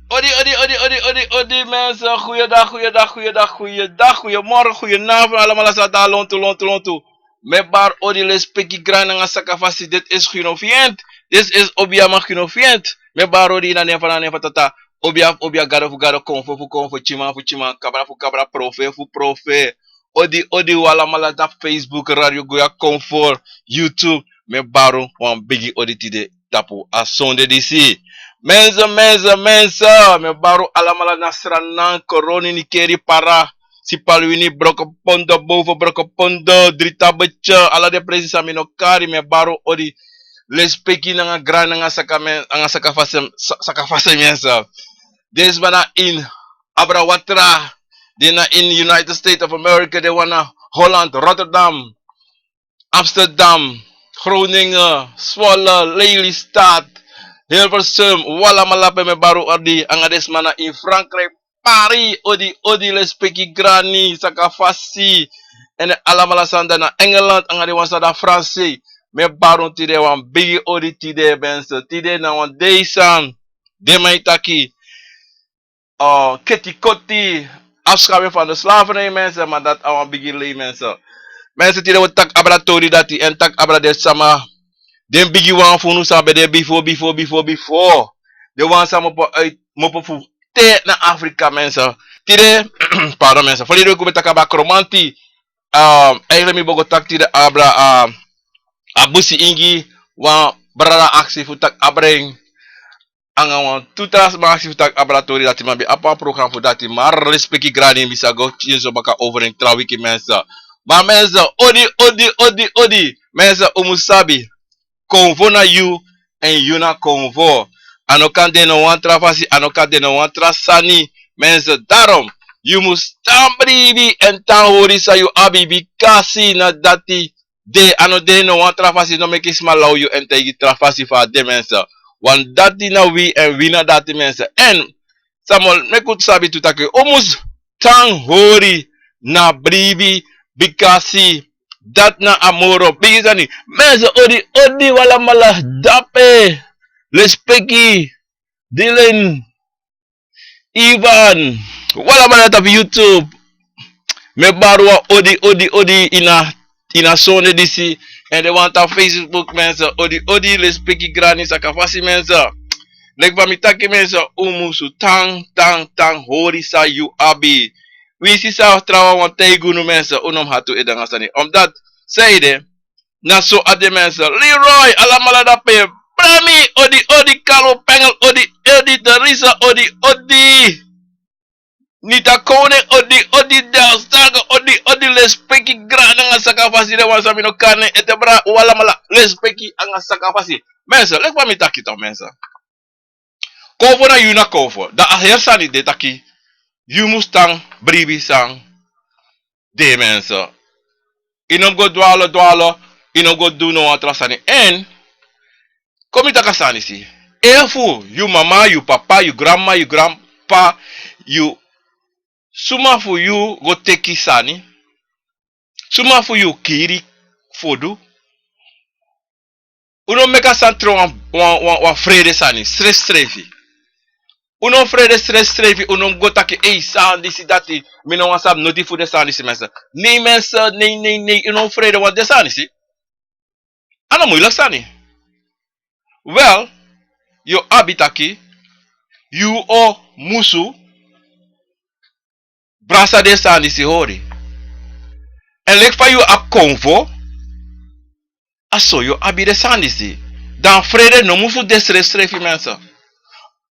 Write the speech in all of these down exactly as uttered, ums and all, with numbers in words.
Odi, odi, odi, odi, odi, odi, mensen. Goeiedag, goeiedag, goeiedag, goeiedag, goeiemorgen, goedenavond, allemaal. Sata lontu, lontu, lontu. Mi e bari odi, lespeki, grani nanga sakafasi. Dit is Gino Fient. Dit is Obiama Gino Fient. Mi e bari odi ini a nen fu, na nen fu Tata. Obia fu obia, gado fu gado, konfo fu konfo, tyiman fu tyiman, kabra fu kabra, profe fu profe. Odi, odi, un alamala tapu Facebook, Radio Goya Konfo, YouTube. Mi e bari wan bigi odi tide tapu a sonde disi. Mensen, mensen, mensen. Mi e bari un alamala na Sranan, Koroni, Nickerie, Para, Sipaliwini, Brokopondo, Boven Brokopondo, Dritabetje, ala den presi san mi no kari, mi e bari un odi, lespeki nanga grani nanga saka men, nanga sakafasi, sa-, sakafasi, mensen. Den sma na ini abra watra, den na ini United States of America, den wan na Holland, Rotterdam, Amsterdam, Groningen, Zwolle, Lelystad, Hilversum, un alamala pe mi e bari un odi, nanga den sma na ini Frankrijk, Paris, odi, odi, lespeki, grani, sakafasi, èn alamala san de na Engeland, nanga den wan san de na Frankrijk. Mi e bari un tide wan bigi odi tide, mensen. Tide na wan dei san den man e taki, eh, ketikoti, afschaffing van de slavernij, mensen, maar dat a wan bigi lei, mensen. Mensen, tide wi o taki abra tori dati, èn taki abra den sama, den bigiwan fu unu san ben de bifo, bifo, bifo, bifo. Den wan san mopo uit, mopo fu te na Afrika, mensen. Tide, pardon, mensen. Verleden week wi ben taki abra Kromanti. Eh, eigenlijk mi bo go taki tide abra, eh, a busi ingi, wan brada aksi fu taki abra en. Nanga wan tu tra sma aksi fu taki abra tori dati, ma mi ben abi wan program fu dati, maar lespeki, grani, mi sa go tyari en so baka over en tra wiki, mensen. Ma mensen, odi, odi, odi, odi, mensen, un mus sabi. Konfo na yu, èn yu na konfo. A no kan de no wan tra fasi, a no kan de no wan tra sani, mensen. Daarom, yu mus tan bribi èn tan hori san yu abi, bikasi na dati de, a no de no wan tra fasi, no meki sma law yu èn taigi tra fasi fa a de, mensen. Want dati na wi èn wi na dati, mensen. Èn san mi o meki un sabi tu taki un mus tan hori na bribi, bikasi dati na a moro bigi sani. Mensen, odi, odi, un alamala, dape, lespeki, Dylan, Ivan, un alamala tapu YouTube. Mi e bari wan odi, odi, odi ini a, ini a sonde disi. Èn den wan tapu Facebook, mensen, odi, odi, lespeki, grani, sakafasi, mensen. Leki fa mi taki, mensen, un musu tan, tan, tan hori san yu abi. Winsi san trawan wan taigi unu, mensen, un no mus hati un ede nanga sani. Omdat, san ede, na so a de, mensen. Leroy, alamala dape. Brami, odi, odi, Carlo Pengel, odi, odi, Teresa, odi, odi. Nita Koning, odi, odi, Del Starke, odi, odi, lespeki, grani nanga sakafasi, den wan san mi no kan nen ete, bra, un alamala, lespeki nanga sakafasi. Mensen, leki fa mi taki toch, mensen. Konfo na yu na konfo. Dan a heri sani de taki yu mus tan bribi san de, mensen. Yu no mus go dwalo, dwalo, yu no mus go du no wan tra sani. Èn kon mi taki a sani disi. Efu yu mama, yu papa, yu granmama, yu granpapa, yu, suma fu yu go teki sani, suma fu yu kiri fodu, un no meki a sani tron wan, wan, wan, wan frede sani, srefsrefi. Un no frede srefsrefi, un no go taki, ei, sani disi, dati, mi no wani sabi noti fu den sani disi, mensen. Nei, mensen, nei, nei, nei, un no frede wan den sani disi. A no muilek sani. Wel, yu o abi taki, yu o musu brasa den sani disi hori. Èn leki fa yu abi konfo, a so yu o abi den sani disi. Dan frede no musu de srefsrefi, mensen.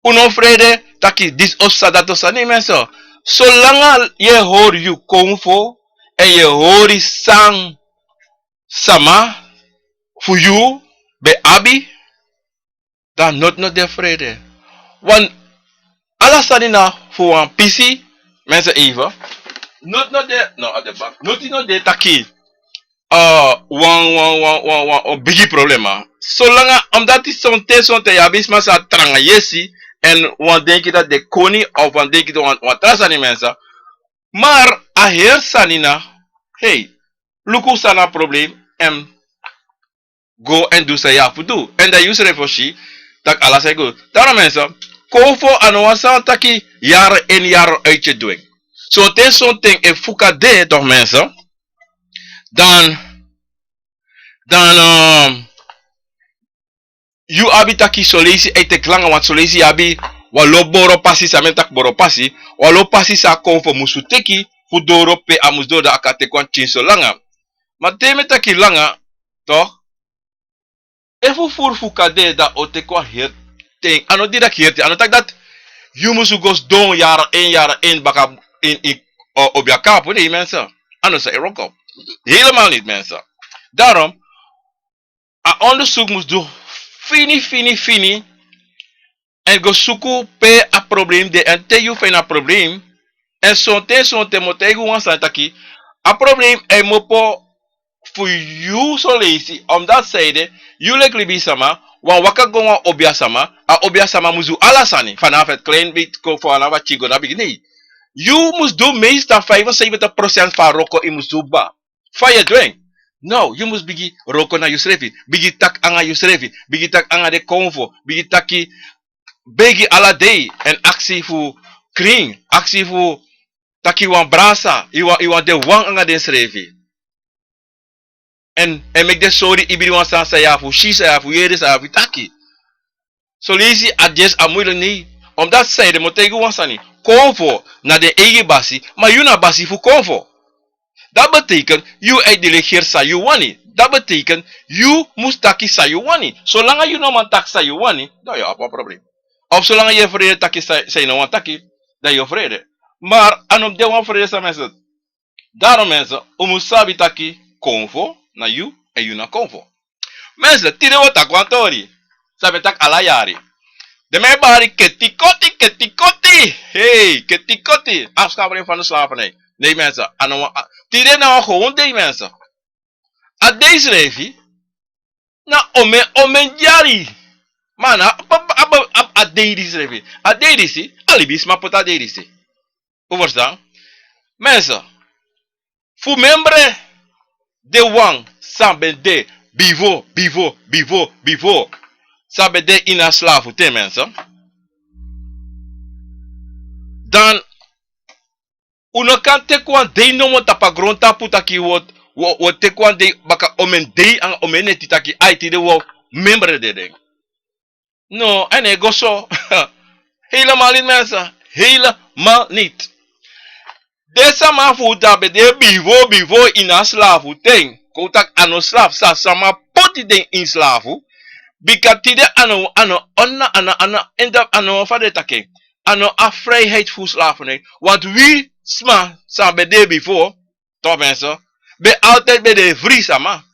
Un no frede taki disi o psa, dati o psa, nei, mensen. Solanga yu e hori yu konfo, èn yu e hori san sama fu yu ben abi, dan noti no de frede. Want ala sani na fu wan pisi, mensen, even. Noti no de, no, a de bak. Noti no de taki, eh, wan, wan, wan, wan, wan, wan bigi problema. Solanga, omdat sonten, sonten yu abi sma san tranga yesi, èn wan denki dati den koni, of wan denki dati wan, wan tra sani, mensen. Maar a heri sani na, hey, luku san na problem, èn go èn du san yu abi fu du. Èn dan yusrefi o si tak' ala sani e go. Daarom, mensen, Konfo a no wan sani taki yari en yari uit yu e du en. Sonten sonten efu fuka de toch mensen, dan, dan, eh, yu abi taki son leisi e teki langa, want son leisi yu abi wan lo boro pasi, san mi e taki boro pasi, wan lo pasi san a Konfo musu teki fu doro pe a musu doro, dan a kan teki wan pikinso langa. Ma te mi e taki langa, toch, efu furu fuka de, dan a o teki wan heri ten. A no diri taki heri ten. A no taki dati yu musu go sidon yari en yari en baka ini, ini, o, obia kapu, nee mensen. A no san e wroko. Helemaal niet mensen. Daarom, a onderzoek musu du fini, fini, fini. Èn go suku pe a probleem de, èn te yu feni a probleem. Èn sonten sonten mi o taigi wan sani taki a probleem e kmopo fu yu son leisi, omdat sanede yu leki libisama, wan waka go wan obiasama, a obiasama musu du ala sani, vanaf het klein bit go fu ala wan pikin go na bigi, nee. Yu musu du meestal vijfenzeventig procent fu a wroko, yu musu du kaba. Fa yu e du en? No, yu musu bigin wroko na yusrefi, bigin taki nanga yusrefi, bigin taki nanga den Konfo, bigin taki, begi ala dei, èn aksi fu krin, aksi fu taki wan brasa, yu wani, yu wani de wan nanga densrefi. Èn, èn meki den sori ibri wan sani san yu abi fu si, san yu abi fu yere, san yu abi fu taki. Son leisi a dyesi a muilijk, nee. Omdat sanede, mi o taigi wan sani. Konfo na den eigi basi, ma yu na basi fu Konfo. Dat betekent yu e delegeer san yu wani. Dat betekent yu musu taki san yu wani. Solanga yu no man taki san yu wani, dan yu abi wan probleem. Of solanga yu e frede taki san, san yu no wani taki, dan yu o frede. Maar a no de wan frede san mensen. Daarom mensen, un musu sabi taki Konfo na yu, èn yu na Konfo. Mensen, tide wi o taki wan tori san mi e taki ala yari. Den man e bari ketikoti, ketikoti. Hey, ketikoti. Afskafering van de slavernij. Nee mensen, a no wan, a, tide na wan gewoon dei mensen. A dei srefi na omeni, omeni yari. Ma na a, a, a, a, a dei disi srefi. A dei disi, a libisma poti a dei disi. Un verstaan? Mensen, fu memre den wan san ben de bifo, bifo, bifo, bifo, san ben de ini a slafu ten, mensen. Dan un no kan teki wan dei nomo tapu a grontapu taki wi o, wi o, wi o teki wan dei baka omeni dei nanga omeni neti taki ai, tide wi o memre den. No, a no e go so. Helemaal niet, mensen. Helemaal niet. Den sama fu un di a ben de bifo, bifo ini a slafu ten. Kon un taki a no slafu, san sama poti den ini slafu. Bika tide a no, a no, a no, a no, a no, en dan a no, fa den e taki en, a no abi vrijheid fu slavernij. Want wi sma san ben de bifo, toch mensen, ben altijd ben de fri sama.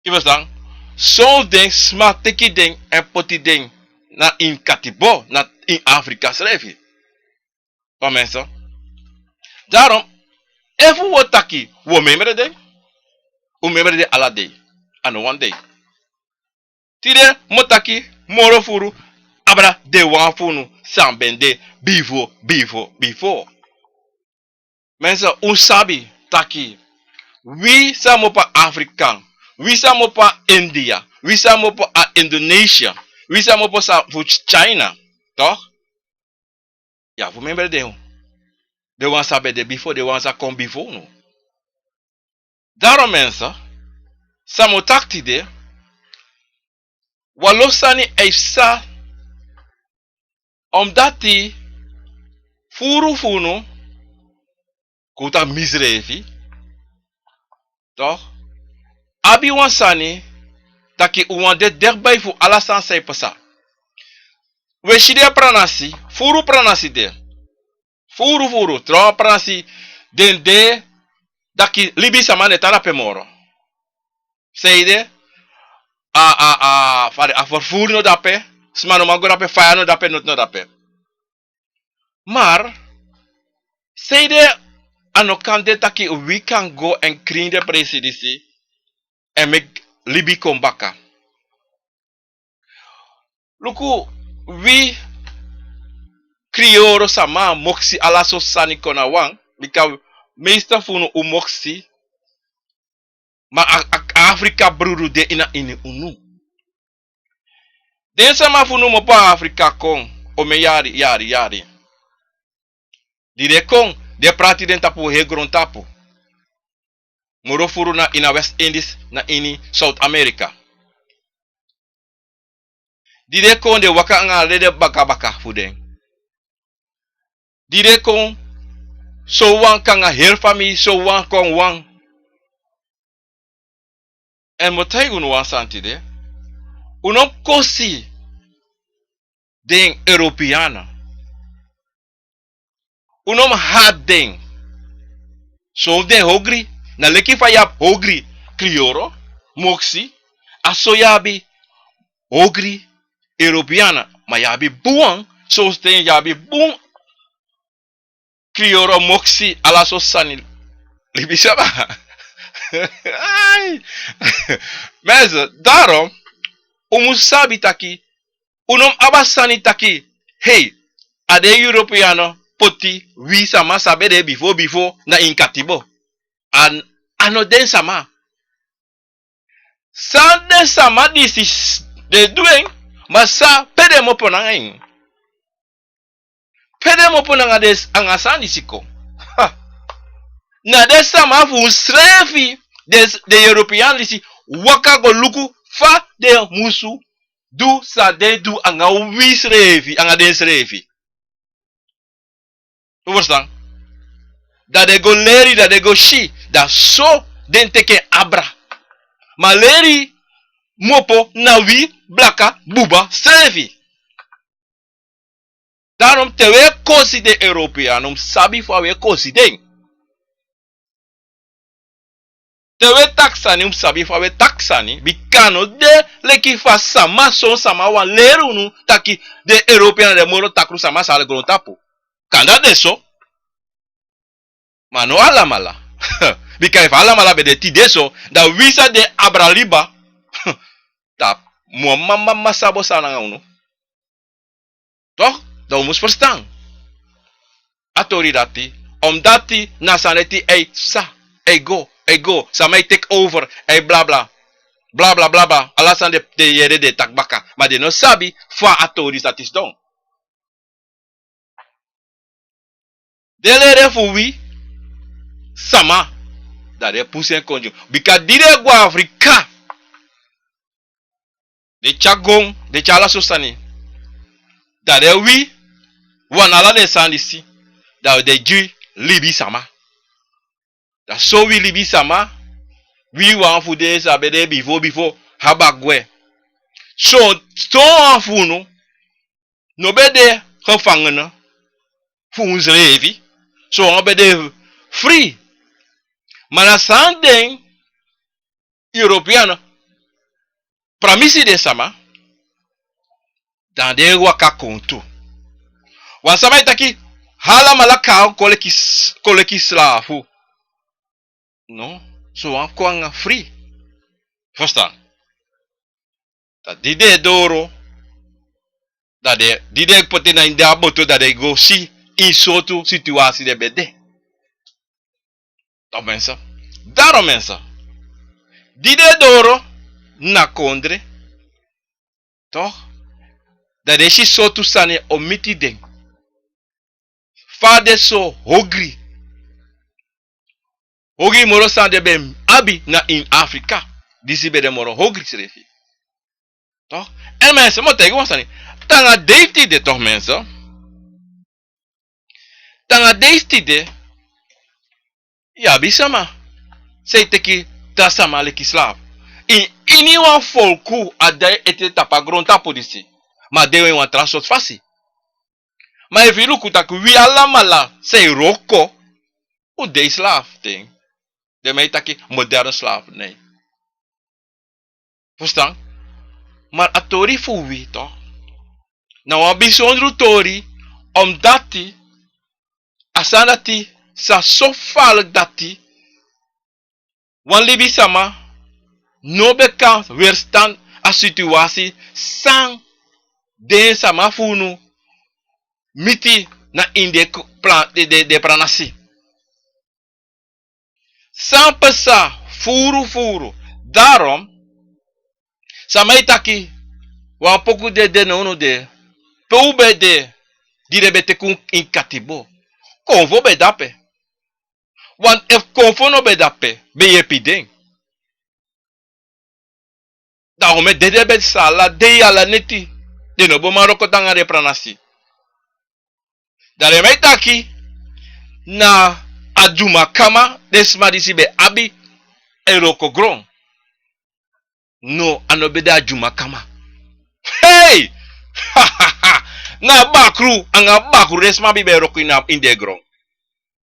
Yu verstaan? Son den sma teki den èn poti den na ini katibo, na ini Afrika srefi. Fa mensen. Daarom, efu wi o taki wi o memre den, un memre den ala dei. A no wan dei. Tide mi o taki moro furu abra den wan fu unu san ben de bifo, bifo, bifo. Mensen, un sabi taki wi san kmopo a Afrika, wi san kmopo a India, wi san kmopo a Indonesia, wi san kmopo sa fu China, toch? Ya, fu memre den, den wan san ben de bifo, den wan san kon bifo unu. Daarom mensen, san mi o taki tide, wan lo sani e psa, omdati furu fu unu, kon un taki misrefi, toch, abi wan sani taki un wani de dichtbij fu ala sani san e psa. Wi e si den pranasi, furu pranasi de. Furu, furu, trawan pranasi, den de, taki libisama no e tan dape moro. Sanede, a, a, a, fa den, a fervoer no dape, sma no man go dape, faya no dape, noti no dape. Maar, sanede a no kan de taki wi kan go èn krin den presi disi, èn meki libi kon baka. Luku, wi kriyoro sama moksi ala sortu sani kon na wan, bika meeste fu unu un moksi, ma a, a, a Afrika brudu de ini a ini unu. Den sama fu unu mu opo a Afrika kon, omen yari, yari, yari. Di den kon, den prati den tapu heri grontapu. Moro furu na ini a West Indies, na ini South America. Di den kon den waka anga ala den bakabaka fu den. Di den kon, sowan kon anga heri famii, sowan kon wan. Èn mi o taigi unu wan sani tide. Un no mu kosi den Europeana. Un no mu hati den. Sowan den ogri, na leki fa yu abi ogri kriyoro, moksi, a so yu abi ogri Europeana, ma yu abi bun wan, sowan ten yu abi bun kriyoro, moksi, ala sortu sani. Libisama. Ai. Mensen, daarom, un mu sabi taki, un no mu abi a sani taki, hei, a den Europeano poti wi sama san ben de bifo bifo na ini katibo. A, a no den sama. San den sama disi s-, den du en, ma san, pe den mu opo nanga en. Pe den mu opo nanga den s-, anga san disi kon. Ha. Na den sama fu unsrefi, den s-, den European disi, waka go luku fa den musu du san den du anga wi srefi, anga den srefi. Un ferstan? Dan den go leri, dan den go si, dan so den teki en abra. Ma leri mu opo na wi blaka buba srefi. Daarom te wi e kosi den Europeano, un mu sabi fa wi e kosi den. Te wi e taki sani, un mu sabi fa wi e taki sani, bika a no de leki fa sama, son sama wani leri unu taki den Europeano na den moro takru sama san de a grontapu. Kande a de so. Ma no alamala. Bika efu alamala ben de tide so, dan wi san de abra liba, dan mi o mama mama sabo san nanga unu. Toch? Dan un mus ferstan a tori dati. Omdati na sani dati e psa, e go, e go. Sama e take over, e blabla. Blabla, blabla. Ala sani den, den yere den e taki baka. Ma den no sabi fa a tori dati sidon. Den leri en fu wi sama. Dan den e pusu en kon gi unu. Bika di den e go Afrika, den e tyari gon, den e tyari ala sortu sani. Dan den e wi, wan ala den sani disi. Dan den e gi libisama. Dan so wi libisama, wi wan fu den san ben de bifo bifo, abi gwe. So, sowan fu unu no ben de gevangen fu unsrefi. Sowan ben de free. Ma na san den Europeano pramisi den sama, dan den e waka kon tu. Wan sama e taki, alamala kan kon leki s-, kon leki slafu. No, sowan kon nanga free. Ferstan? Dan di den e doro, dan den, di den e poti en na ini den boto, dan den e go si ini sortu situasi den ben de. Toch mensen? Daarom mensen. Di den e doro na kondre. Toch? Dan den e si sortu sani o miti den. Fa den so ogri. Ogri moro san den ben abi na ini Afrika. Disi ben de moro ogri srefi. Toch? Èn mensen, mi o taigi wan sani. Te nanga dei fu tide toch mensen. Te nanga dei fu tide, yu abi sama san e teki tra sama leki slafu. Ini, ini wan folku a de ete tapu a grontapu disi. Ma a de ini wan tra sortu fasi. Ma efu yu luku taki wi alamala san e wroko, un de ini slafu ten. Den man e taki moderne slaaf, nee. Ferstan? Ma a tori fu wi toch na wan bisondru tori, omdati a sani dati sa so falek dati wan libisama no ben kan weerstan a situasi san den sama fu unu miti na ini den k-, plan, den, den, den pranasi. San pasa furu furu. Daarom, sama e taki, Wan poku de de na unu de. Pe un be de, di den be teki un ini katibo. Konfo be de ape. Want efu konfo no be de ape, ben yepi den. Da omen dede ben sa ala dei ala neti. Den no bo man wroko nanga den pranasi. Da den man e taki na a dyumakama den sma disi ben abi e wroko gron. No, a no ben de a dyumakama. Hei! Na bakru, anga bakru den sma ben ben wroko ini a, ini den gron.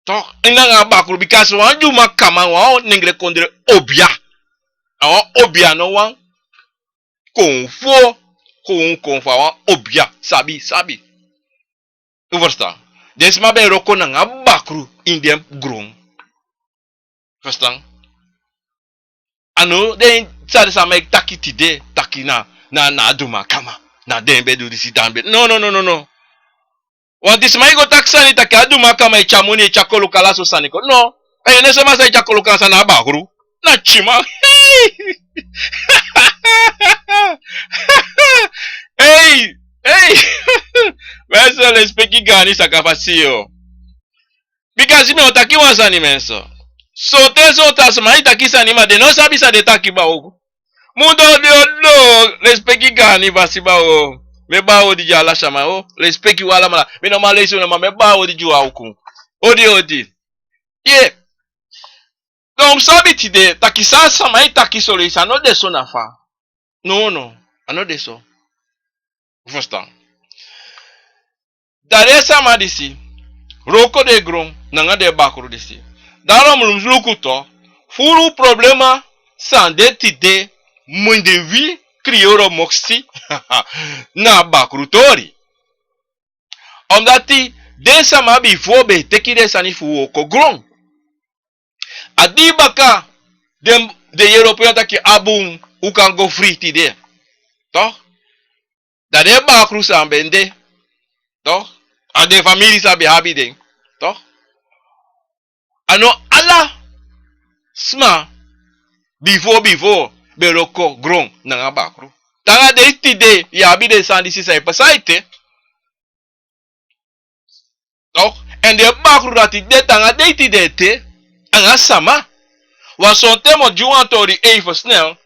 Toch, ini anga bakru, bika wan dyumakama, wan nengre kondre obia. A wan obia no wan konfo, kon, konfo, a wan obia, sabi, sabi. Un verstaan? Den sma ben wroko nanga bakru ini den gron. Verstaan? A no den sani san mi e taki tide, taki na, na, na a dyumakama. Na den ben du disi, dan ben. No, no, no, no, no. Want disi man e go taki sani taki a dyumakama e tyari moni, e tyari koloku, ala so sani kon. No. A yu no, sama san e tyari koloku san na bakru. Na tyiman. Hey! Hey! Mensen, lespeki gani saka fasi yo. Bika si mi o taki wan sani, mensen. Sonten, sonten a sma e taki sani, ma den no sabi san den e taki, bawo. Mundo di o do, lespeki gani fasi, bawo. Mi e baw odi gi ala sama, o. Lespeki wi alamala. Mi no man leisi unu, ma mi e baw odi gi wi awkun. Odi, odi. Ye. Dan un sabi tide, taki san a sama e taki so leisi, a no de so na fa. No, no, a no de so. Verstaan? Da den sama disi wroko den gron nanga den bakru disi. Daarom un mus luku toch, furu problema san de tide, mu ini wi kriyoro moksi, na bakru tori. Omdat den sama bifo ben e teki den sani fu wroko gron. A dei baka den, den European taki a bun, un kan go fri tide. Toch? Da den bakru san ben de. Toch? A den famiri san ben abi den. Toch? A no ala sma bifo, bifo ben wroko gron nanga bakru. Te nanga dei tide yu abi den sani disi san e pasa ete. Toch? En den bakru dati de te nanga dei tide ete, anga sama. Want sonten mi o gi wan tori even snel.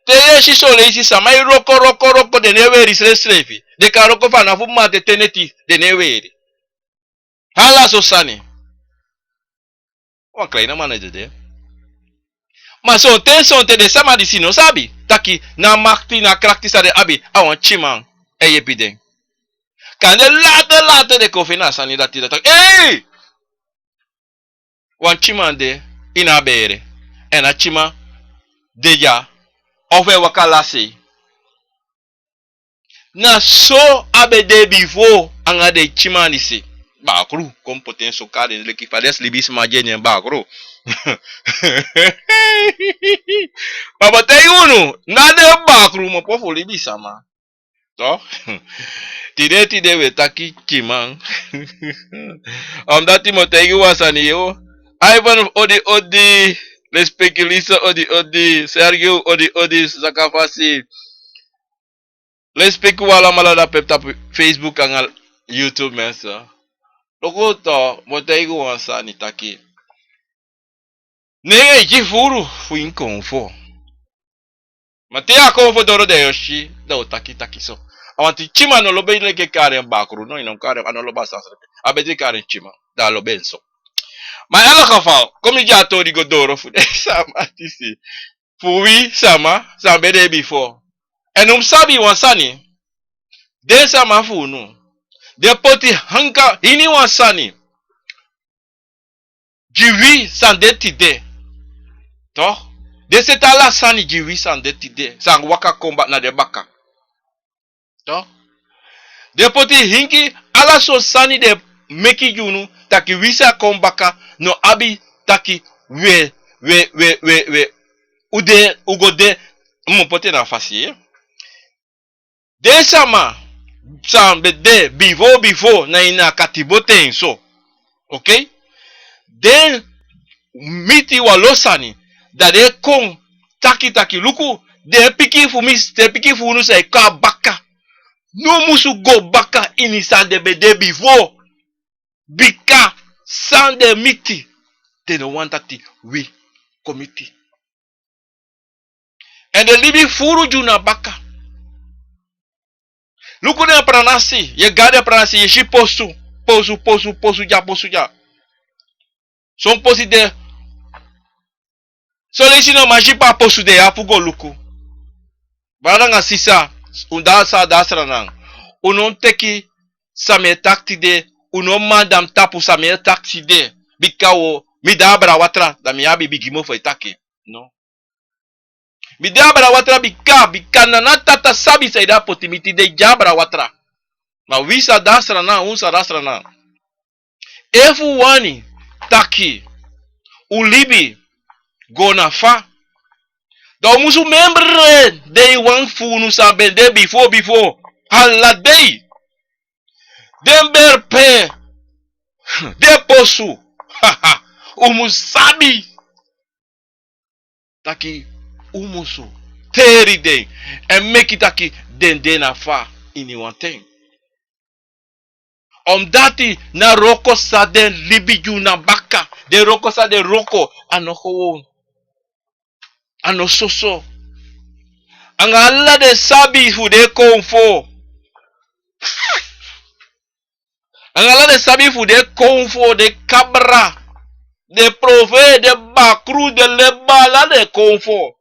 Te yu e si son leisi sama e wroko, wroko, wroko, den no e weri srefsrefi. Den kan wroko fanafu mamanten te neti, den no e weri. Ala son sani. Wan kleine man e dede. Ma sonten, sonten den sama disi no sabi taki na a makti, na a krakti san den abi, a wan tyiman e yepi den. Kande later, later den kon feni a sani dati, dati taki, ei! Wan tyiman de ini a bere. En a tyiman de dya, ofu e waka lasi. Na so a ben de bifo anga den tyiman disi. Bakru, kon poti en so kari, leki fa den si libisma gi en nen bakru. Ma mi o taigi unu, na den bakru mu opo fu libisama. Toch? Tide, tide wi e taki tyiman. Omdat mi o taigi wan sani yo. Ivan odi odi, lespeki Lisa odi odi, Sergio odi odi, saka fasi. Lespeki wi alamala dati pe tapu Facebook anga YouTube, mensen. Luku toch, mi o taigi wan sani taki. Ne yu e gi furu fu ini konfo. Ma te a konfo doro, dan yu o si, dan wi o taki taki so. A wan tyiman no lobi en leki kari en bakru, no, yu no kari en, a no lobi a sani so. A betri kari en tyiman, dan a lobi en so. Ma in elk geval, kon mi gi a tori go doro fu den sama disi. Fu wi sama san ben de bifo. En un mus sabi wan sani. Den sama fu unu, den poti hanka ini wan sani gi wi san de tide. Toch? Den seti ala sani gi wi san de tide, san waka kon baka na den baka. Toch? Den poti hingi ala sortu sani, den meki gi unu taki wi san kon baka no abi taki wi e, wi e, wi e, wi e, wi e, un de, un go de, mi o poti en na a fasi, eh? Den sama san ben de bifo, bifo, na ini a katibo ten so. Oké? Den miti wan lo sani, dan den kon taki taki luku, den pikin fu mi, den pikin fu unu san e kon na baka. No musu go baka ini san den be de bifo. Bika san den miti, den no wani taki wi kon miti. Èn den libi furu gi unu na baka. Luku den pranasi, yu e go a den pranasi, yu e si posu, posu, posu, posu dya, posu dya. Son posi de, son leisi no man si pe a posu de, yu abi fu go luku. Brada nanga sisa, un dasa, dasa nan. Un no teki san mi e taki tide, un no man dan mi tapu san mi e taki tide. Bika wo, mi de abra watra, dan mi abi bigi mofo e taki. No. Mi de abra watra bika, bika na na tata sabi san ede a poti mi tide de abra watra. Ma wi sa de a Sranan, un sa de a Sranan. Efu un wani taki un libi go na fa, dan un musu memre dei wan fu unu san ben de bifo, bifo. Ala dei. Den berpe, den posu. Un musu sabi taki un musu teri den, èn meki taki den de na fa ini wan ten. Omdati na wroko san den libi gi unu na baka, den wroko san den wroko, a no gewoon, a no soso. Anga ala den sabi fu den konfo. Anga ala den sabi fu den konfo, den kabra, den profe, den bakru, den leba, ala den konfo.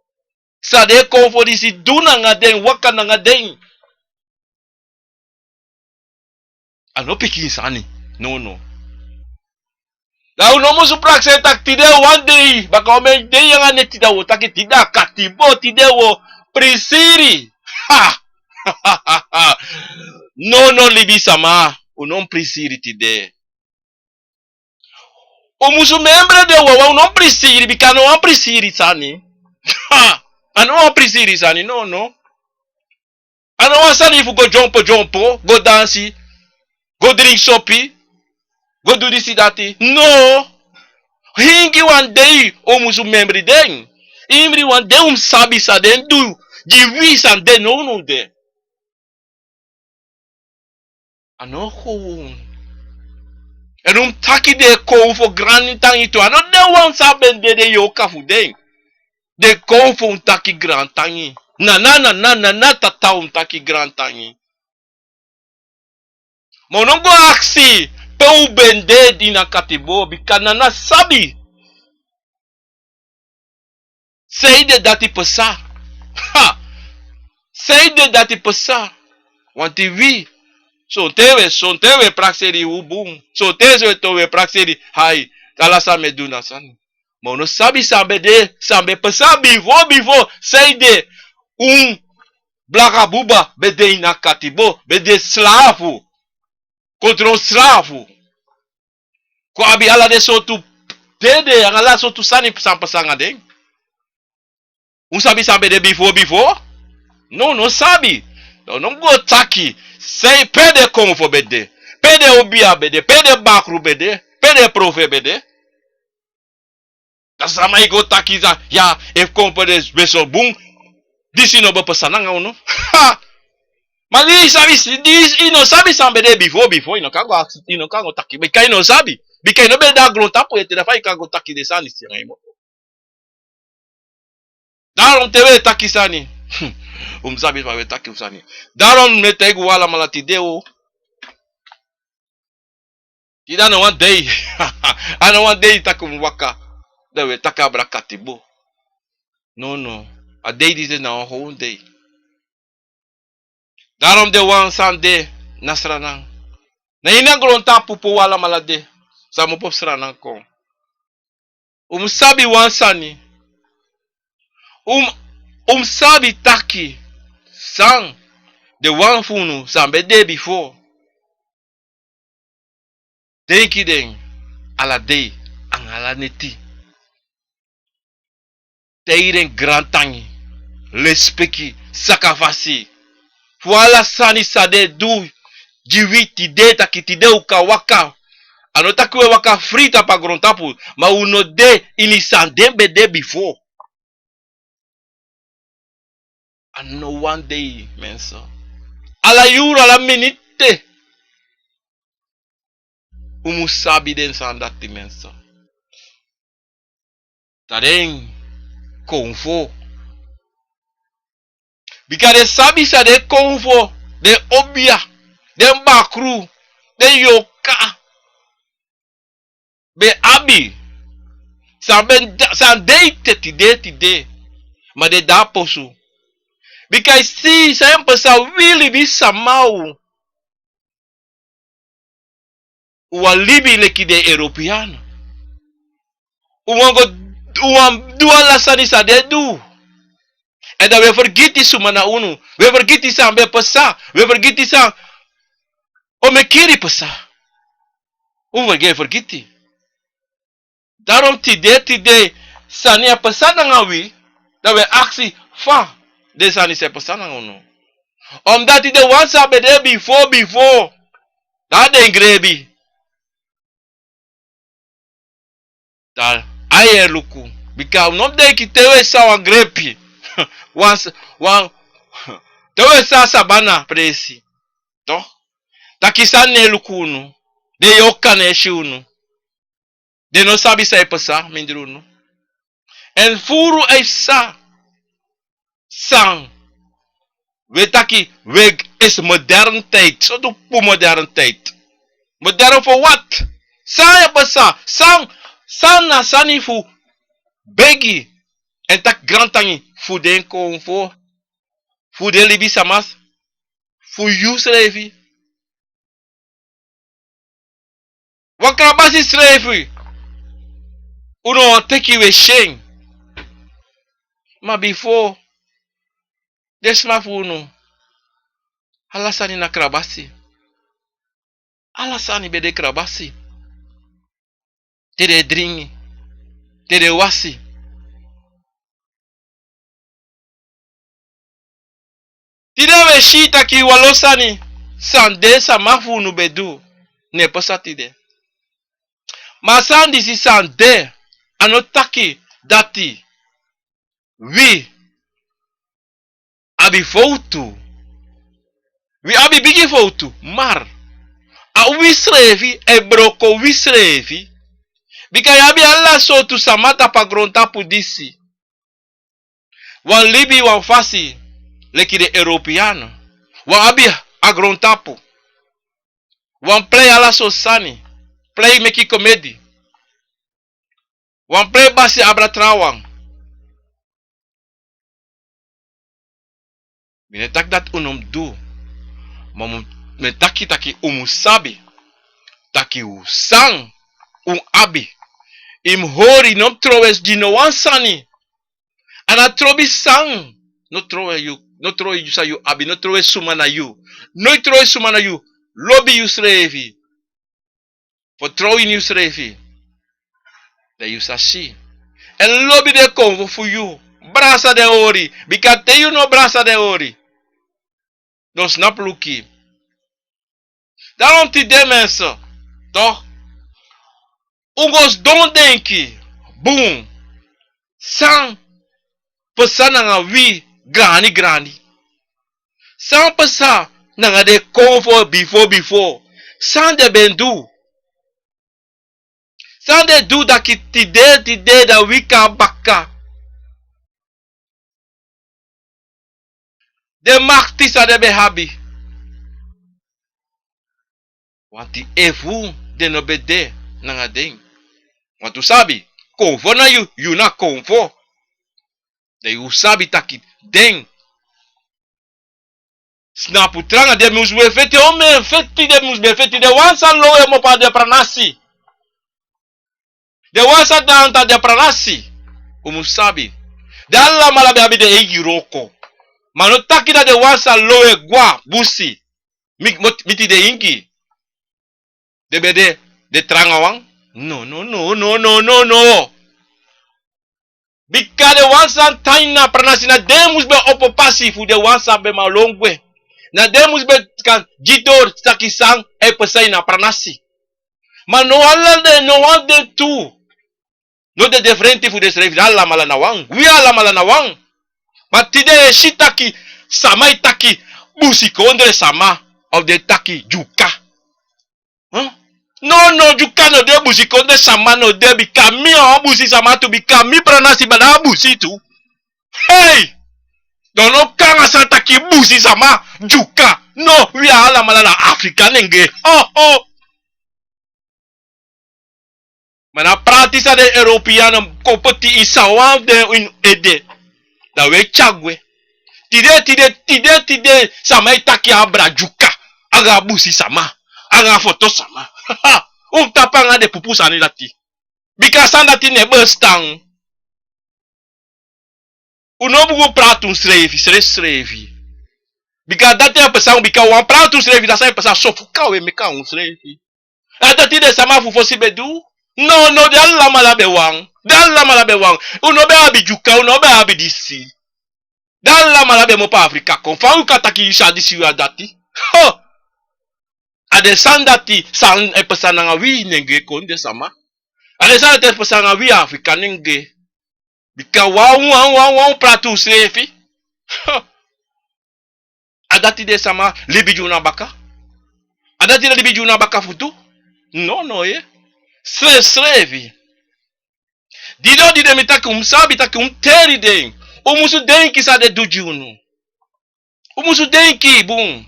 San den konfo disi du nanga den, waka nanga den. A no pikin sani, no, no. Dan un no musu prakseri taki tide wan dei, baka omen dei anga neti dan un o taki tide a katibo, tide un o prisiri. Ha! No, no, libisama, un no prisiri tide. Un musu memre den wawan, un no prisiri, bika a no wan prisiri sani. Ha! A no wan prisiri sani, no, no. A no wan sani fu go dyompo dyompo, go dansi, go dringi sopi, go du disi dati. No. Hingi wan dei un musu memre den. Hingi wan dei un sabi san den du gi wi, san den nownow de. A no gewoon. Èn un taki den konfo grantangi tu. A no den wan san ben de den yorka fu den. Den konfo un taki grantangi. Na, na, na, na, na, na tata un taki grantangi. Ma un no go aksi pe un ben de ini a katibo, bika na na sabi. Sanede dati pasa. Ha! Sanede dati pasa. Wanti wi, sonten wi, sonten wi e prakseri un bun. Sonten wi, to wi e prakseri hai. Ala san mi e du na sani. Ma un no sabi san ben de, san ben pasa bifo, bifo. Sanede un blaka buba ben de ini a katibo, ben de slafu. Kontrol slafu. Kon abi ala den sortu dede, anga ala sortu sani san pasa anga den. Un sabi san ben de bifo, bifo? No, un no sabi. Dan un no go taki san, pe den konfo ben de, pe den obia ben de, pe den bakru ben de, pe den profe ben de. Dan sama e go taki san, ya, efu konfo ben so bun, disi no ben pasa nanga unu. Ha! Ma di i sabi, di i no sabi san ben de bifo, bifo, i no kan go aksi, i no kan go taki. Bika i no sabi. Bika i no ben de a grontapu ete, dan fa i kan go taki den sani disi anga i mofo. Daarom te wi e taki sani, un mu sabi fa wi e taki un sani. Daarom mi e taigi un alamala tide o. Tide a no wan dei. A no wan dei taki un mu waka, dan wi e taki abra katibo. No, no. A dei disi na wan gewoon dei. Daarom den wan san de na Sranan, na ini a grontapu pe un alamala de, san mu opo fu Sranan kon. Un mu sabi wan sani. Un, un mu sabi taki san den wan fu unu san ben de bifo, denki den ala dei anga ala neti. Taigi den grantangi, lespeki, sakafasi fu ala sani san den du gi wi tide, taki tide un kan waka. A no taki un e waka fri tapu a grontapu, ma un no de ini san den ben de bifo. A no wan dei, mensen. Ala yuru, ala miniti. Un mu sabi den sani dati, mensen. Dan den konfo. Bika den sabi san den konfo, den obia, den bakru, den yorka ben abi. San ben da-, san de ete tide, tide. Ma den de a posu. Bika i si san e pasa, wi libisma, u wani libi leki den European. U wani go, u wani du ala sani san den du. Èn dan wi e fergiti suma na unu. Wi e fergiti san ben pasa. Wi e fergiti san omekri pasa. U e fergiti. Daarom tide, tide, sani e pasa nanga wi, dan wi e aksi fa den sani san e pasa nanga unu. Omdat den wan san ben de bifo, bifo, dan den grebi. Dan a e luku. Bika un no denki te wi e sa wan grepi. Wan s-, wan, te wi e sa sabana presi. Toch? Taki sani no e luku unu. Den yorka no e si unu. Den no sabi san e pasa mindri unu. Èn furu a e psa. San. Wi e taki, wi e, is modern tijd. So du fu modern tijd. Modern voor wat? San e pasa. San, san na sani fu begi. Èn taki grantangi fu den konfo. Fu den libisma. Fu yusrefi. Wan krabasi srefi. Un no wani teki wi e si en. Ma bifo, den sma fu unu, ala sani na krabasi. Ala sani ben de krabasi. Te den e dringi, te den e wasi. Tide wi e si taki wanlo sani san den sama fu unu ben du, no e pasa tide. Ma san disi san de, a no taki dati wi abi fowtu. Wi abi bigi fowtu, maar a wi srefi e broko wi srefi. Bika yu abi ala sortu sama tapu a grontapu disi. Wan libi wan fasi leki den European. Wan abi a grontapu. Wan prei ala sortu sani. Prei meki komedi. Wan prei basi abra trawan. Mi no e taki dati un no mu du. Ma mi e taki taki un mu sabi taki san un abi, i mu hori, no mu trowe gi no wan sani. A no trobi san. No trowe yu, no trowe yu san yu abi, no trowe suma na yu. No trowe suma na yu. Lobi yusrefi. Fertrow ini yusrefi. Dan yu sa si. Èn lobi den konfo fu yu. Brasa den hori. Bika te yu no brasa den hori, no snapu luku. Daarom tide mensen, toch? Un go sidon denki bun san pasa nanga wi grani grani. San pasa nanga den konfo bifo bifo. San den ben du. San den du taki tide, tide dan wi kon baka. Den makti san den ben abi. Wanti efu den no ben de nanga den. Wantu sabi, konfo na yu, yu na konfo. Dan yu sabi taki den. Snapu tranga, den mus ben feti, o mi e feti, den mus ben feti, den wan san lowe mopo a den pranasi. Den wan san dansi a den pranasi. Un mus sabi. Den alamala ben abi den eigi wroko. Ma no taki dati den wan san lowe gwa busi. Mi, mot-, miti den ingi. Den ben de, den tranga wan. No, no, no. Bika den wan san tan ini a pranasi na den mus ben opo pasi fu den wan san ben man lon gwe. Na den mus ben kan gi dori taki san e pasa ini a pranasi. Ma no ala den, no wan den tu. No de diferenti fu den srefi, den alamala na wan. Wi alamala na wan. Ma tide yu e si taki, sama e taki, busikondre sama, of den taki Dyuka. Hm? No, no, Dyuka no de, busikondre sama no de, bika mi a wan busi sama tu, bika mi pranasi bada busi tu. Hei! Dan no kan a sani taki busi sama, Dyuka. No, wi alamala na Afrikanenge. Ho, ho. Ma na prati san den Europeanen kon poti ini san wan fu den ini ede. Dan wi e tyari gwe. Tide, tide, tide, tide, sama e taki abra Dyuka. Anga busi sama. Anga foto sama. Un tapu anga den pupu sani dati. Bika sani dati no e bestan. Un no bun go prati unsrefi, srefsrefi. Bika dati e pasa, bika wan prati unsrefi, dati san e pasa so fu kan wi e meki a unsrefi. A dati den sama fu fosi be du. No, no, den alamala be wan. Den alamala be wan. Un no be abi Dyuka, un no be abi disi. Den alamala be mu opo Afrika kon. Fa un kan taki yu sa disi yu a dati? Ho! A den sani dati san e pasa nanga wi nenge kondre sama. A den sani dati e pasa nanga wi Afrikanenge. Bika wan, wan, wan, wan prati unsrefi. Ho! A dati den sama libi gi unu na baka? A dati den libi gi unu na baka fu du? No, no, ye. Srefsrefi. Didon, didon mi taki un mu sabi taki un mu teri den. Un musu denki san den du gi unu. Un musu denki bun.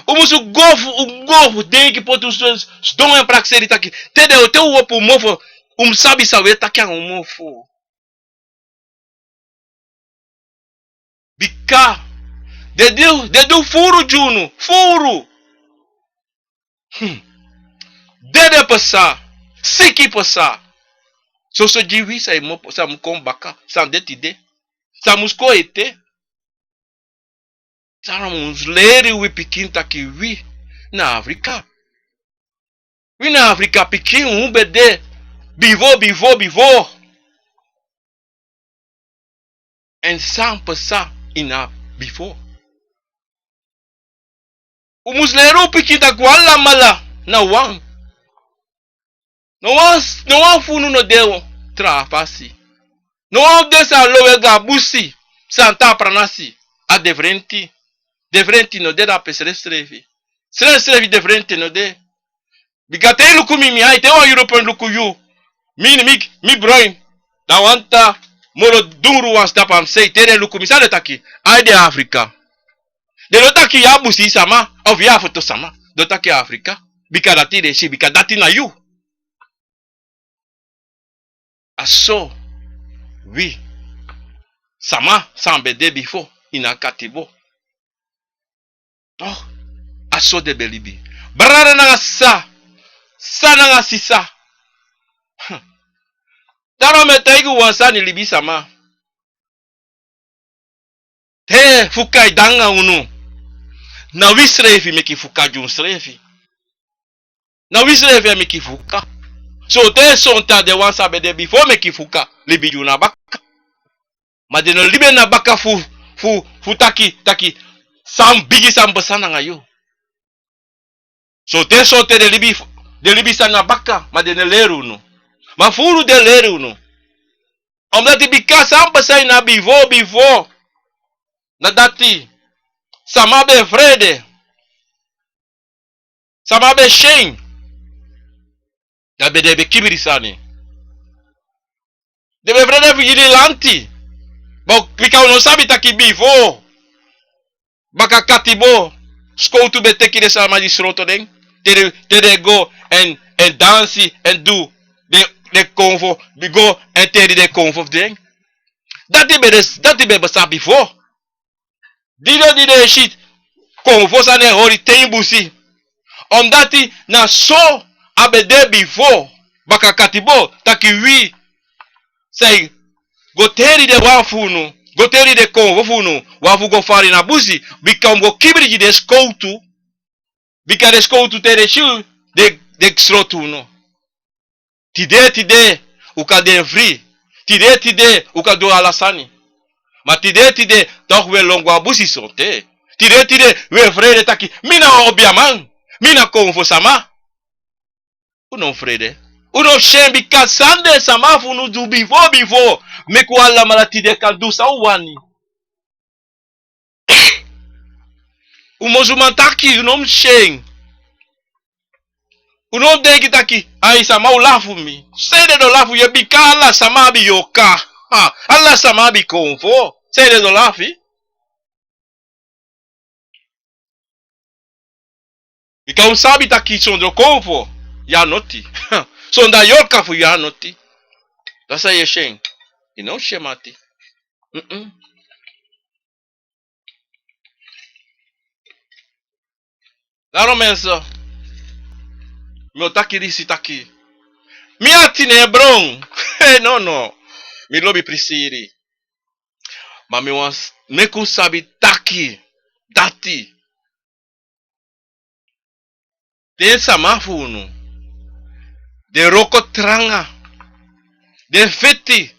Un musu go fu, un go fu denki, poti un sidon, sidon en prakseri taki. Te den o te un opo un mofo, un mu sabi san wi e taki anga un mofo. Bika den du, den du furu gi unu, furu. Hmm. Dede pasa, siki pasa. Soso gi wi san e mu, san mu kon baka, san de tide, san mus kon ete. San mus leri wi pikin taki wi na Afrika. Wi na Afrika pikin, un be de bifo, bifo, bifo. Èn san pasa ini a bifo. Un mus leri un pikin taki un alamala na wan. No wan, no wan fu unu no de tra fasi. No wan fu den san lowe go a busi, san tan a pranasi, a diferenti. Diferenti no de dape srefsrefi. Srefsrefi diferenti no de. Bika te yu luku mi, mi ai, te wan European luku yu, mi, mi, mi broin, dan wanta moro dungru wan sitapu a mi sei, te den luku mi san den taki, ai, den Afrika. Den no taki yu a busi sama, of yu a foto sama. Den taki Afrika. Bika dati den si, bika dati na yu. A so wi sama san be de bifo ini a katibo. Toch, a so den be libi. Brada nanga sisa, sisa nanga sisa. Daarom mi e taigi un wan sani, libisama. Te fuka e de anga unu, na wi srefi meki fuka gi unsrefi. Na wi srefi e meki fuka. Sonten, sonten a den wan san be de bifo meki fuka, libi gi unu na baka. Ma den no libi en na baka fu, fu, fu taki, taki san bigi san pasa nanga yu. Sonten, sonten den libi, den libi sani na baka, ma den no leri unu. Ma furu den leri unu. Omdat bika san pasa ini a bifo, bifo, na dati, sama be frede. Sama be syen. Dan be den be kibri sani. Den be frede fu gi den lanti. Bika un no sabi taki bifo, baka katibo, skowtu be teki den sama di sroto den. Te den, te den go èn, èn dansi, èn du den, den konfo, go èn teri den konfo fu den. Dati be de, dati be pasa bifo. Didon, didon e si konfo sani e hori te ini busi. Omdat na so a be de bifo, baka katibo, taki wi sa e go teri den wan fu unu, go teri den konfo fu unu, wan fu go fari na busi, bika un go kibri gi den skowtu, bika den skowtu te den si un, den, den srotu unu. Tide, tide, un kan de fri. Tide, tide, un kan du ala sani. Ma tide, tide, toch un e lon go a busi sonten. Tide, tide, un e frede taki, mi na obiaman, mi na konfo sama. Un no frede. Un no syen, bika san den sama fu unu du bifo, bifo, meki un alamala tide kan du san un wani. Un musuman taki, un no mus syen. Un no mus denki taki, ai, sama o lafu mi. Sanede den o lafu yu? Bika ala sama abi yorka. Ha, ala sama abi konfo. Sanede den o lafu? Bika un sabi taki sondro konfo yu a noti. Sondro a yorka fu yu a noti. Dati san yu e syen. Yu no syen, mati. Mm-mm. Daarom mensen, mi o taki disi taki, mi ati no e bron. Ei, no, no. Mi lobi prisiri. Ma mi wani s-, meki un sabi taki dati den sama fu unu, den wroko tranga, den feti.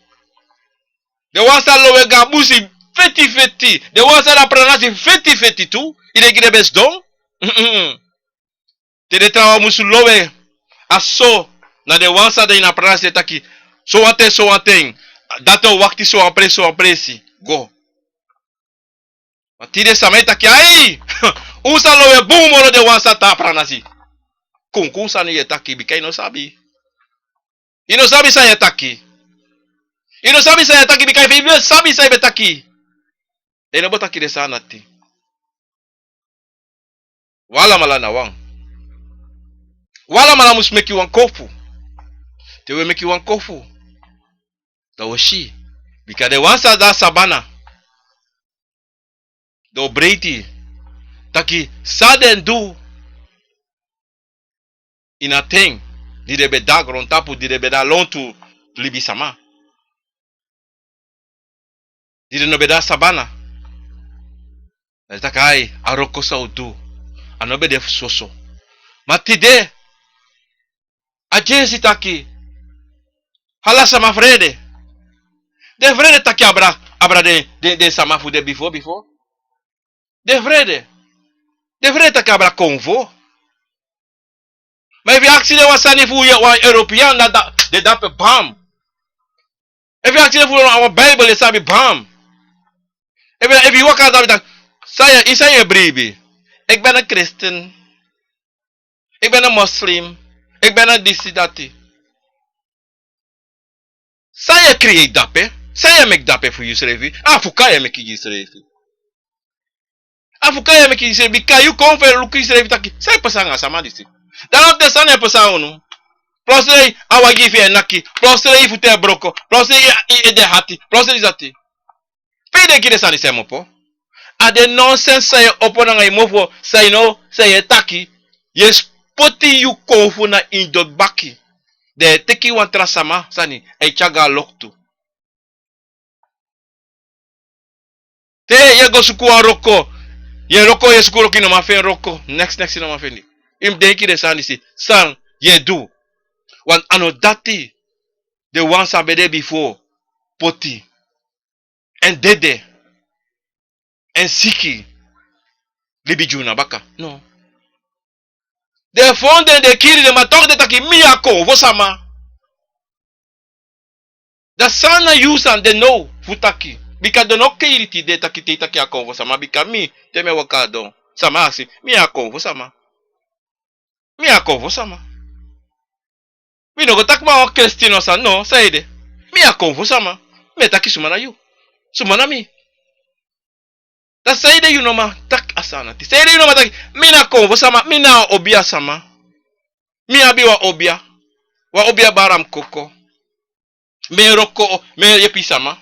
Den wan san lowe go a busi, feti feti. Den wan san de na pranasi, feti feti tu. Yu e gi den besi don. Te den trawan musu lowe, a so, na den wan san de ini a pranasi e taki, sowan ten, sowan ten, dati o wakti sowan presi, sowan presi go. Ma tide sama e taki, ai, un sa lowe bun moro den wan san de na pranasi. Kunkun sani yu e taki, bika yu no sabi. Yu no sabi san yu e taki. Yu no sabi san yu e taki, bika efu yu ben sabi san yu ben taki, yu no bo taki den sani dati. Un alamala na wan. Un alamala musu meki wan kofu. Te un e meki wan kofu, dan un o si. Bika den wan san de na sabana, den o breiti taki san den du ini a ten di den ben de na grontapu, di den ben de na lontu libisama, di den no ben de na sabana. Dan den taki, ai, a wroko san un du, a no ben de fu soso. Ma tide, a dyesi taki, ala sama frede. Den frede taki abra, abra den, den, den sama fu den bifo, bifo. Den frede. Den frede taki abra konfo. Ma efu yu aksi den wan sani fu yu, wan European, dan, dan, den dape bam. Efu yu aksi den fu wan, wan Bijbel, den sabi bam. Efu, efu yu waka, dan den taki, san yu, san yu e bribi? Ik ben een christen. Ik ben een moslim. Ik ben een disi dati. San yu e create dape? San yu e meki dape fu yusrefi? A fuka yu e meki gi yusrefi. A fuka yu e meki gi yusrefi, bika yu kon fu e luku yusrefi taki san e pasa anga a sama disi. Dan no den sani e pasa unu. Plotseling a wagi fu yu e naki. Plotseling yu futu e broko. Plotseling yu, yu, yu ede hati. Plotseling dati. Pe yu denki den sani disi e opo? A den nonsens san yu e opo nanga yu mofo, san yu no, san yu e taki. Yu e poti yu konfo na ini doti baki. Dan yu e teki wan tra sama sani, e tyari go a loktu. Te yu e go suku wan wroko, yu e wroko, yu e suku wroko, yu no man feni wroko. Neks, neks yu no man feni. Yu mus denki den sani disi, san yu e du. Want a no dati den wan san ben de bifo poti. Èn dede, èn siki, libi gi unu na baka. No. Den fon den, den kiri den, ma toch den taki mi a konfo sama. Dan san na yu san den now fu taki? Bika den no kiri tide taki te yu taki a konfo sama, bika mi, te mi e waka a don, sama aksi mi a konfo sama. Mi a konfo sama. Mi no go taki mi a wan Christian san, no, sanede? Mi a konfo sama. Mi e taki suma na yu, suma na mi. Dan sanede yu no man taki a sani dati? Sanede yu no man taki mi na konfo sama, mi na obia sama? Mi abi wan obia, wan obia bari mi koko. Mi e wroko, mi e yepi sama.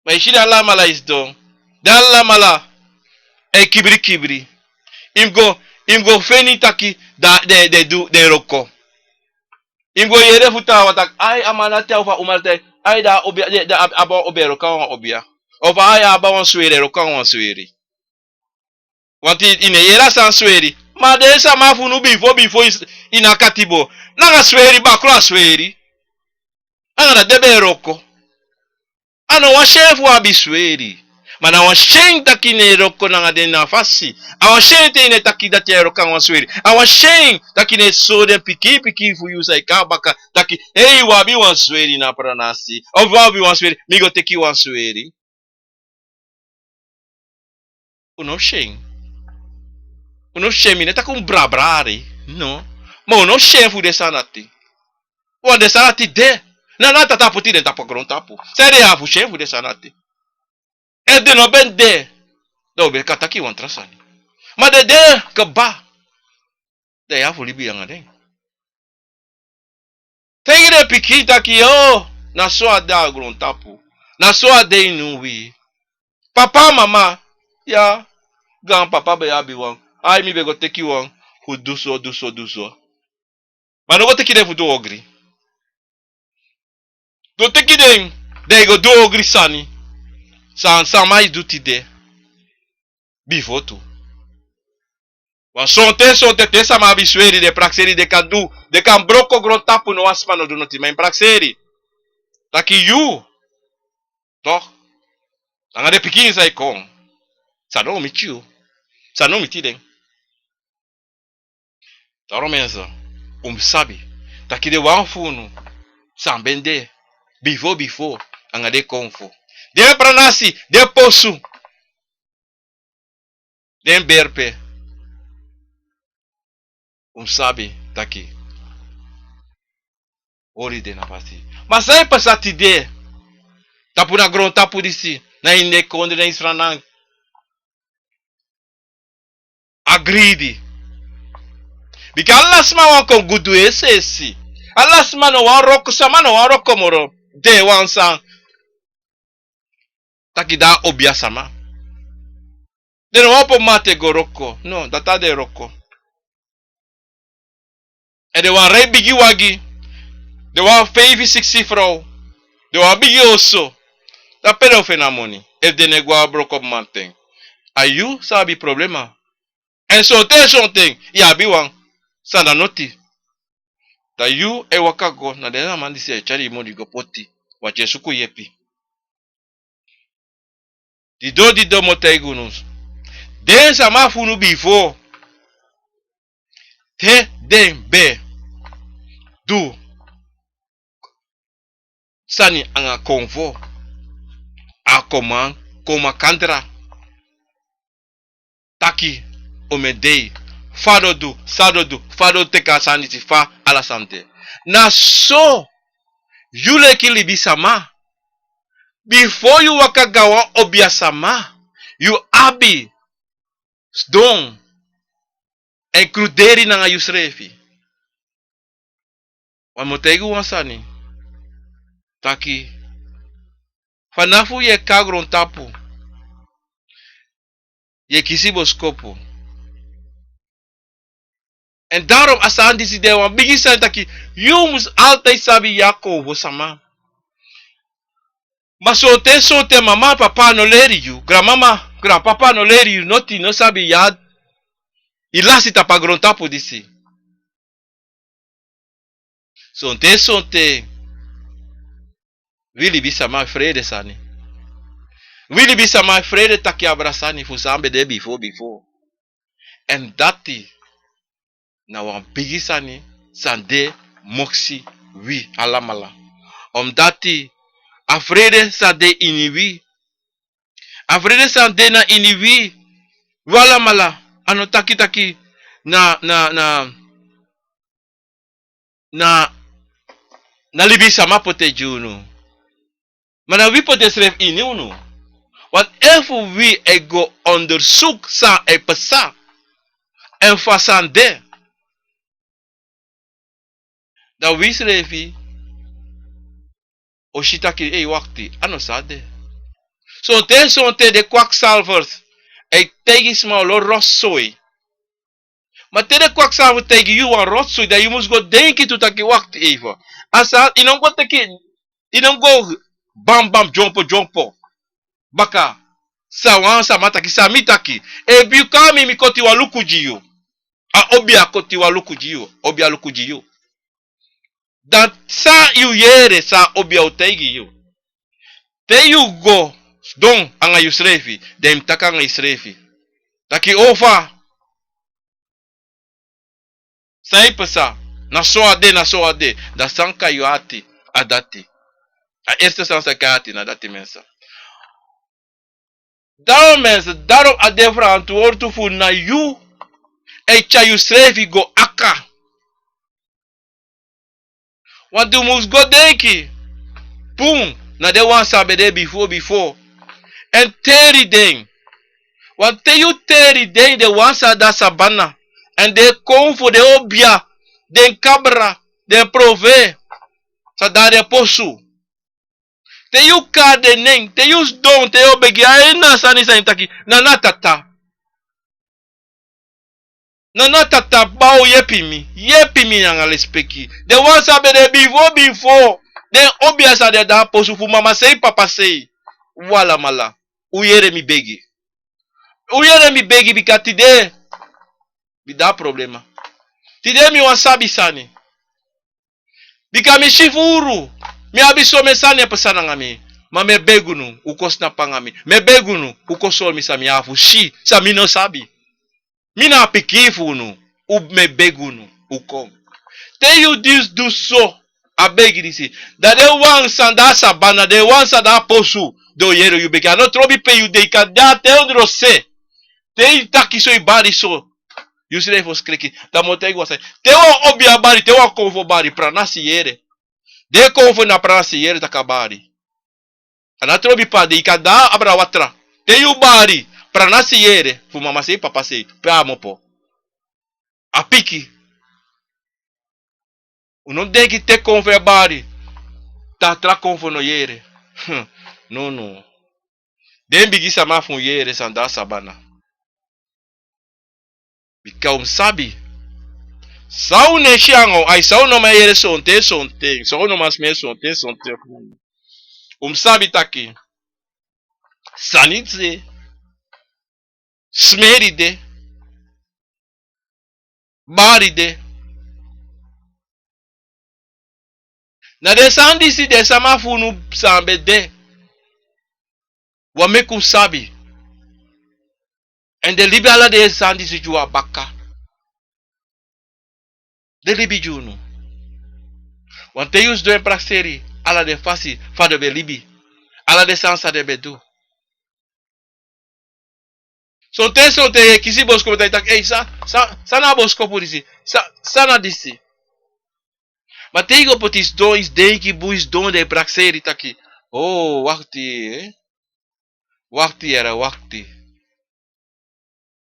Ma yu si den alamala e sidon. Den alamala e kibri kibri. Yu mus go, yu mus go feni taki dan den, den du, den wroko. Yu mus go yere fu taawan taki, ai, a man dati, ofu a uma dati, ai, dan a obia, den, den abi, abi wan obia, e wroko anga wan obia. Ofu ai, a abi wan sweri, e wroko anga wan sweri. Want yu no e yere a sani sweri. Ma den sama fu unu bifo, bifo yu, yu na katibo, nanga sweri, bakru a sweri. Anga dati den ben e wroko. A no wan syen fu abi sweri. Ma na wan syen taki yu no e wroko nanga den na fasi. A wan syen te yu no e taki dati yu e wroko anga wan sweri. A wan syen taki yu no e sori den pikin pikin fu yu san e kon na baka taki, hei, wi abi wan sweri na pranasi. Ofu wi abi wan sweri, mi go teki wan sweri. Un no syen. Un no si en, mi no e taki un brabra ari, no. Ma un no si en fu den sani dati. Wan den sani dati de. Na na tata poti den tapu a grontapu. San den abi fu si en fu den sani dati. Efu den no ben de, dan un ben kan taki wan tra sani. Ma den de kaba. Dan yu abi fu libi anga den. Taigi den pikin taki, yo, na so a de a grontapu. Na so a de ini wi. Papa, mama, ya, gaan papa ben abi wan. Ai, mi ben go teki wan fu du so, du so, du so. Ma no go teki den fu du ogri. Go teki den, dan yu go du ogri sani. San, san man e du tide. Bifo tu. Wan sonten, sonten te sama abi sweri, den prakseri, den kan du, den kan broko grontapu, no wan sma no du noti, ma yu prakseri. Taki yu, toch, nanga den pikin san e kon, san no miti yu, san no miti den. Daarom mensen, un mus sabi taki den wan fu unu san ben de bifo, bifo, anga den konfo, den pranasi, den posu, den berpe. Un mus sabi taki oli den na fasi. Ma san e pasa tide tapu na grontapu disi, na ini den kondre, na ini Sranan? A gridi. Bika ala sma wani kon gudu es'esi. Ala sma no wani wroko, sama no wani wroko moro. Den wan san taki den a obiasama. Den no wani opo mamanten go wroko. No, dati a den wroko. Èn den wani rei bigi wagi. Den wani feifi, siksi frow. Den wani bigi oso. Dan pe den o feni a moni efu den no e go a wroko mamanten? A yu sa abi problema. Èn sonten, sonten yu abi wan sani noti. Dan yu e waka go na den man disi e tyari yu moni go poti. Wan tyari suku yepi. Didon, didon, mi o taigi unu. Den sama fu unu bifo, te den ben du sani anga konfo, a kon man kon makandra taki un mus e dei, fa den o du, san den o du, fa den o teki a sani disi, fa ala sani de. Na so yu leki libisama, bifo yu waka go na wan obiasama, yu abi sidon èn kruderi nanga yusrefi. Wan mi o taigi wan sani. Taki, fanafu yu e kon na grontapu, yu e kisi boskopu. Èn daarom a sani disi de wan bigi sani taki yu mus altijd sabi yu a konfo sama. Ma sonten, sonten mama, papa no leri yu, granmama, granpapa no leri yu noti, no sabi yu a, yu lasi tapu a grontapu disi. Sonten, sonten wi libisama e frede sani. Wi libisama e frede taki abra sani fu san ben de bifo, bifo. Èn dati na wan bigi sani san de moksi wi alamala. Omdati a frede san de ini wi, a frede san de na ini wi, wi alamala, a no taki taki na, na, na, na, na libisama poti gi unu. Ma na wi poti ensrefi ini unu. Want efu wi e go onderzoek san e pasa èn fa san de, dan wi srefi o si taki, ei, wakti, a no so a de. Sonten, sonten den kwaksalvers e taigi sma wan lo- rotzooi. Ma te den kwaksalver taigi yu wan rotzooi, dan yu mus go denki tu taki, wakti even. A san, yu no mus go teki, yu no mus go bambam dyompo dyompo baka san wan sama taki, san mi taki. Efu yu kon na mi, mi koti wan luku gi yu. A obia koti wan luku gi yu, obia luku gi yu. Dan san yu yere, san obia o taigi yu. Te yu go sidon anga yusrefi, dan yu mus taki anga yusrefi taki, o fa, san e pasa, na so a de, na so a de. Dan san kai yu ati, a dati. A eerste sani san kai yu ati, na dati, mensen. Daarom mensen, daarom a de verantwoording fu na yu e tyari yusrefi go aka. Want un mus go denki bun na den wan san ben de bifo bifo. Èn teri den. Want te yu teri den, den wan san de a sabana, èn den konfo, den obia, den kabra, den prove, san de a den posu. Te yu kari den nen, te yu sidon, te yu o begi, a ini a sani san yu taki, na na tata. Na na tata, baw, yepi mi, yepi mi nanga lespeki. Den wan san ben de bifo bifo, den obia san de a posu fu mama sei, papa sei. Un alamala, un yere mi begi. Un yere mi begi, bika tide mi de a problema. Tide mi wani sabi sani. Bika mi si furu, mi abi somen sani e pasa nanga mi. Ma mi e begi unu, un kon snapu nanga mi. Mi e begi unu, un kon sori mi san mi abi fu si, san mi no sabi. Mi na a pikin fu unu, un, mi e begi unu, un kon. Te yu disi du so, a begi disi, dan den wan san de a sabana, den wan san de a posu, den o yere yu begi. A no trobi pe yu de, yu kan de a te ondro se. Te yu taki so, yu bari so, yusrefi o skreki. Dan mi o taigi wan sani. Te wan obia bari, te wan konfo bari, pranasi yere. Den konfo na pranasi yere taki a bari. A no trobi pe a de, yu kan de abra watra. Te yu bari, pranasi yere fu mama sei, papa sei, pe a kmopo. A piki. Un no denki te konfo e bari, dan tra konfo no yere. Hm, no, no. Den bigi sama fu un yere san de a sabana. Bika un mus sabi. San un no e si nanga un ai, san un no man yere sonten sonten, san un no man smeri sonten sonten. Un mus sabi taki sani de, smeri de, bari de. Na den sani disi den sama fu unu san ben de wani meki un sabi. Èn den libi ala den sani disi gi unu a baka. Den libi gi unu. Want te yu sidon e prakseri ala den fasi fa den ben libi, ala den sani san den ben du. Sonten sonten yu e kisi boskopu, dan yu taki: "Ei, san, san, san na a boskopu disi? San, san na disi?" Ma te yu go poti sidon, yu denki bun, yu sidon, dan yu prakseri taki: "O, wakti, eh? Wakti, yere, wakti."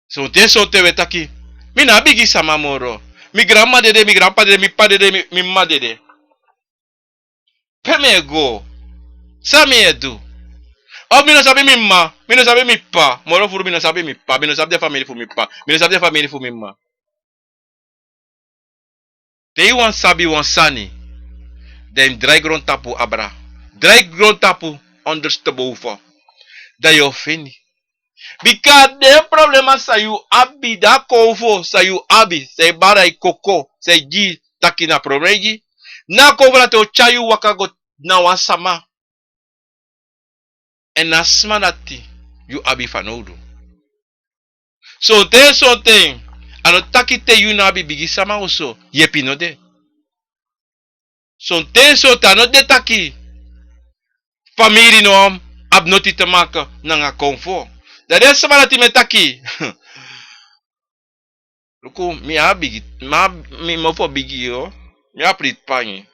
Sonten sonten wi e taki: "Mi na bigi sama moro. Mi granma dede, mi granpa dede, mi p'pa dede, mi, mi m'ma dede. Pe mi e go? San mi e du? Of mi no sabi mi m'ma, mi no sabi mi p'pa. Moro furu mi no sabi mi p'pa, mi no sabi den famiri fu mi p'pa, mi no sabi den famiri fu mi m'ma." Te yu wani sabi wan sani, dan yu mus drai grontapu abra. Drai grontapu ondersteboven. Dan yu o feni. Bika den problema san yu abi, den konfo san yu abi, san yu bari, yu koko, san yu gi taki na problema yu gi, na konfo dati o tyari yu waka go na wan sama. Èn na a sma dati yu abi fanowdu. Sonten sonten, a no taki te yu no abi bigi sama oso, yepi no de. Sonten sonten a no de taki famiri no abi noti te maken nanga konfo. Dan den sma dati mi e taki. Luku, mi abi bigi, ma, mi mofo bigi yo. Mi abi priti pangi.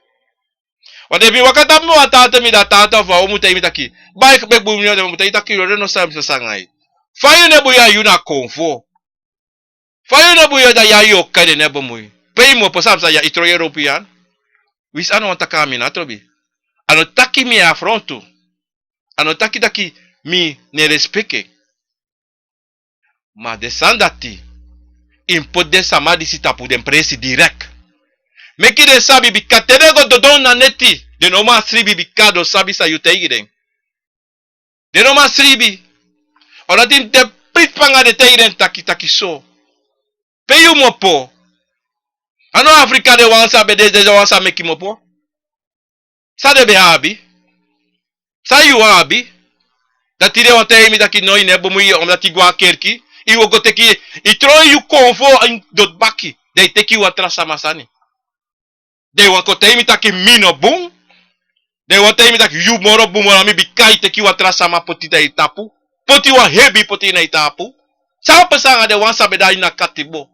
Want efu mi waka tapu mi wan tata, mi dati tata fu a omu taigi mi taki: "Bai, begi bun, mi no de." Mi mu taigi taki: "Yu no sabi san mi sa nanga yu. Fa yu no e bun yu na konfo? Fa yu no e bun yu, dan yu o kai den no e bun yu. Pe yu mu opo, san mi sa, yu tron yu European?" Winsi a no wani taki a mi na trobi. A no taki mi e afrontu. A no taki taki mi no e respeki. Ma den sani dati, yu mus poti den sama disi tapu den presi direkt. Meki den sabi, bika te den go dodon na neti, den no man sribi, bika den o sabi san yu taigi den. Den no man sribi. Omdat yu mus de priti pangi, den taigi den taki taki so. Pe yu mu opo? A no Afrika den wan san ben de, den wan san meki yu mu opo. San den ben abi? San yu abi? Dati den wani taigi mi taki no, yu no e bun yu, omdat yu go a kerki, yu o go teki, yu tron yu konfo ini doti baki, dan yu teki wan tra sama sani. Dan yu wani kon taigi mi taki mi no bun? Dan yu wani taigi mi taki yu moro bun moro mi, bika yu teki wan tra sama poti na yu tapu? Poti wan hebi poti na yu tapu? San pasa nanga den wan san ben de na katibo?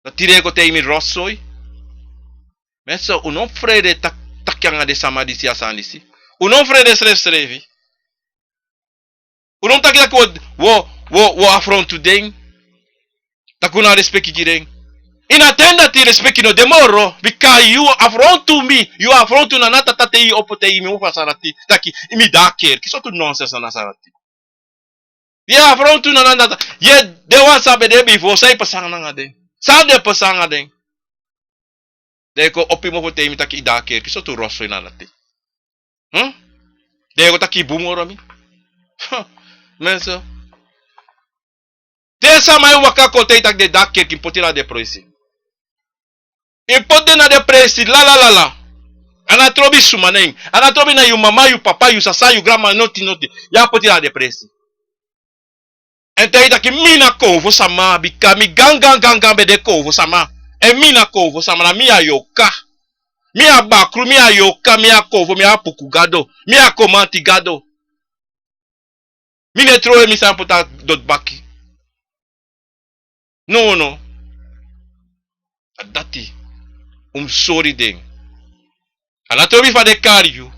Dati den e kon taigi mi rotzooi. Mensen, un no frede tak-, taki anga den sama disi a sani disi. Un no frede srefsrefi. Un no taki taki wo, wo, wo, wo afrontu den. Taki un no abi respeki gi den. Ini a ten dati respeki no de moro. Bika yu afrontu mi, yu afrontu Nana Tata te yu opo te yu mi fu a sani dati. Taki, mi de a kerki. Sortu nonsens na a sani dati. Yu e afrontu Nana Tata. Yu e de wan san ben de bifo, san e pasa nanga den? San e pasa nanga den? Den e kon opo yu mofo te yu mi taki yu de a kerki, sortu rotzooi na dati. Hm? Den e kon taki yu bun moro mi. Mensen. Te sama e waka kon te yu taki den de a kerki, yu poti den na den presi. Yu poti den na den presi, la, la, la, la. A no trobi suma na en. A no trobi na yu mama, yu papa, yu sisa, yu granma, noti, noti. Yu e poti den na den presi. Èn te yu taki mi na konfo sama, bika mi gangan, gangan ben de konfo sama. Èn mi na konfo sama, na mi a yorka. Mi a bakru, mi a yorka, mi a konfo, mi a puku gado, mi a komanti gado. Mi no e trowe mi sani poti a doti baki. No, no. A dati. Un mus sori den. A no trobi fa den e kari yu.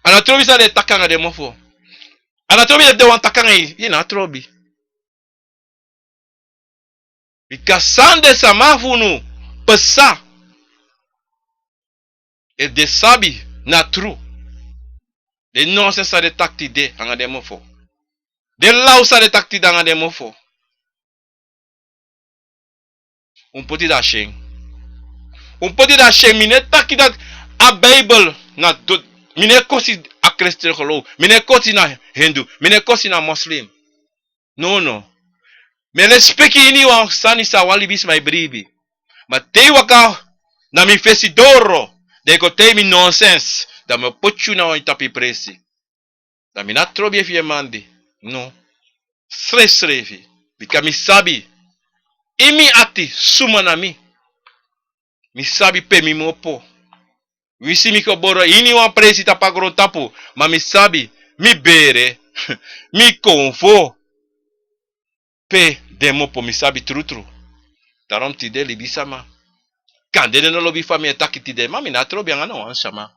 A no trobi san den e taki anga den mofo. A no trobi den wani taki anga yu. Yu no trobi. Bika san den sama fu unu pasa. Efu den sabi na tru. Den nonsens san den e taki tide anga den mofo. Den law san den e taki tide anga den mofo. Un poti den na syen. Un poti den na syen, mi no e taki taki a Bijbel na doti. Mi no e kosi a kristen geloof. Mi no e kosi na Hindu. Mi no e kosi na moslim. No, no. Mi e respeki iniwan sani san wan libisma e bribi. Ma te yu waka na mi fesi doro, dan yu kon taigi mi nonsens, dan mi o poti yu na wan tapu presi. Dan mi no e trobi efu yu e mandi. No. Srefsrefi. Bika mi sabi. Ini mi ati suma na mi. Mi sabi pe mi mu opo. Winsi mi gebore ini wan presi tapu a grontapu, ma mi sabi, mi bere, mi konfo. Pe den mu opo mi sabi trutru. Daarom tide libisama. Kande den no lobi fa mi e taki tide, ma mi no e trobi anga no wan sama.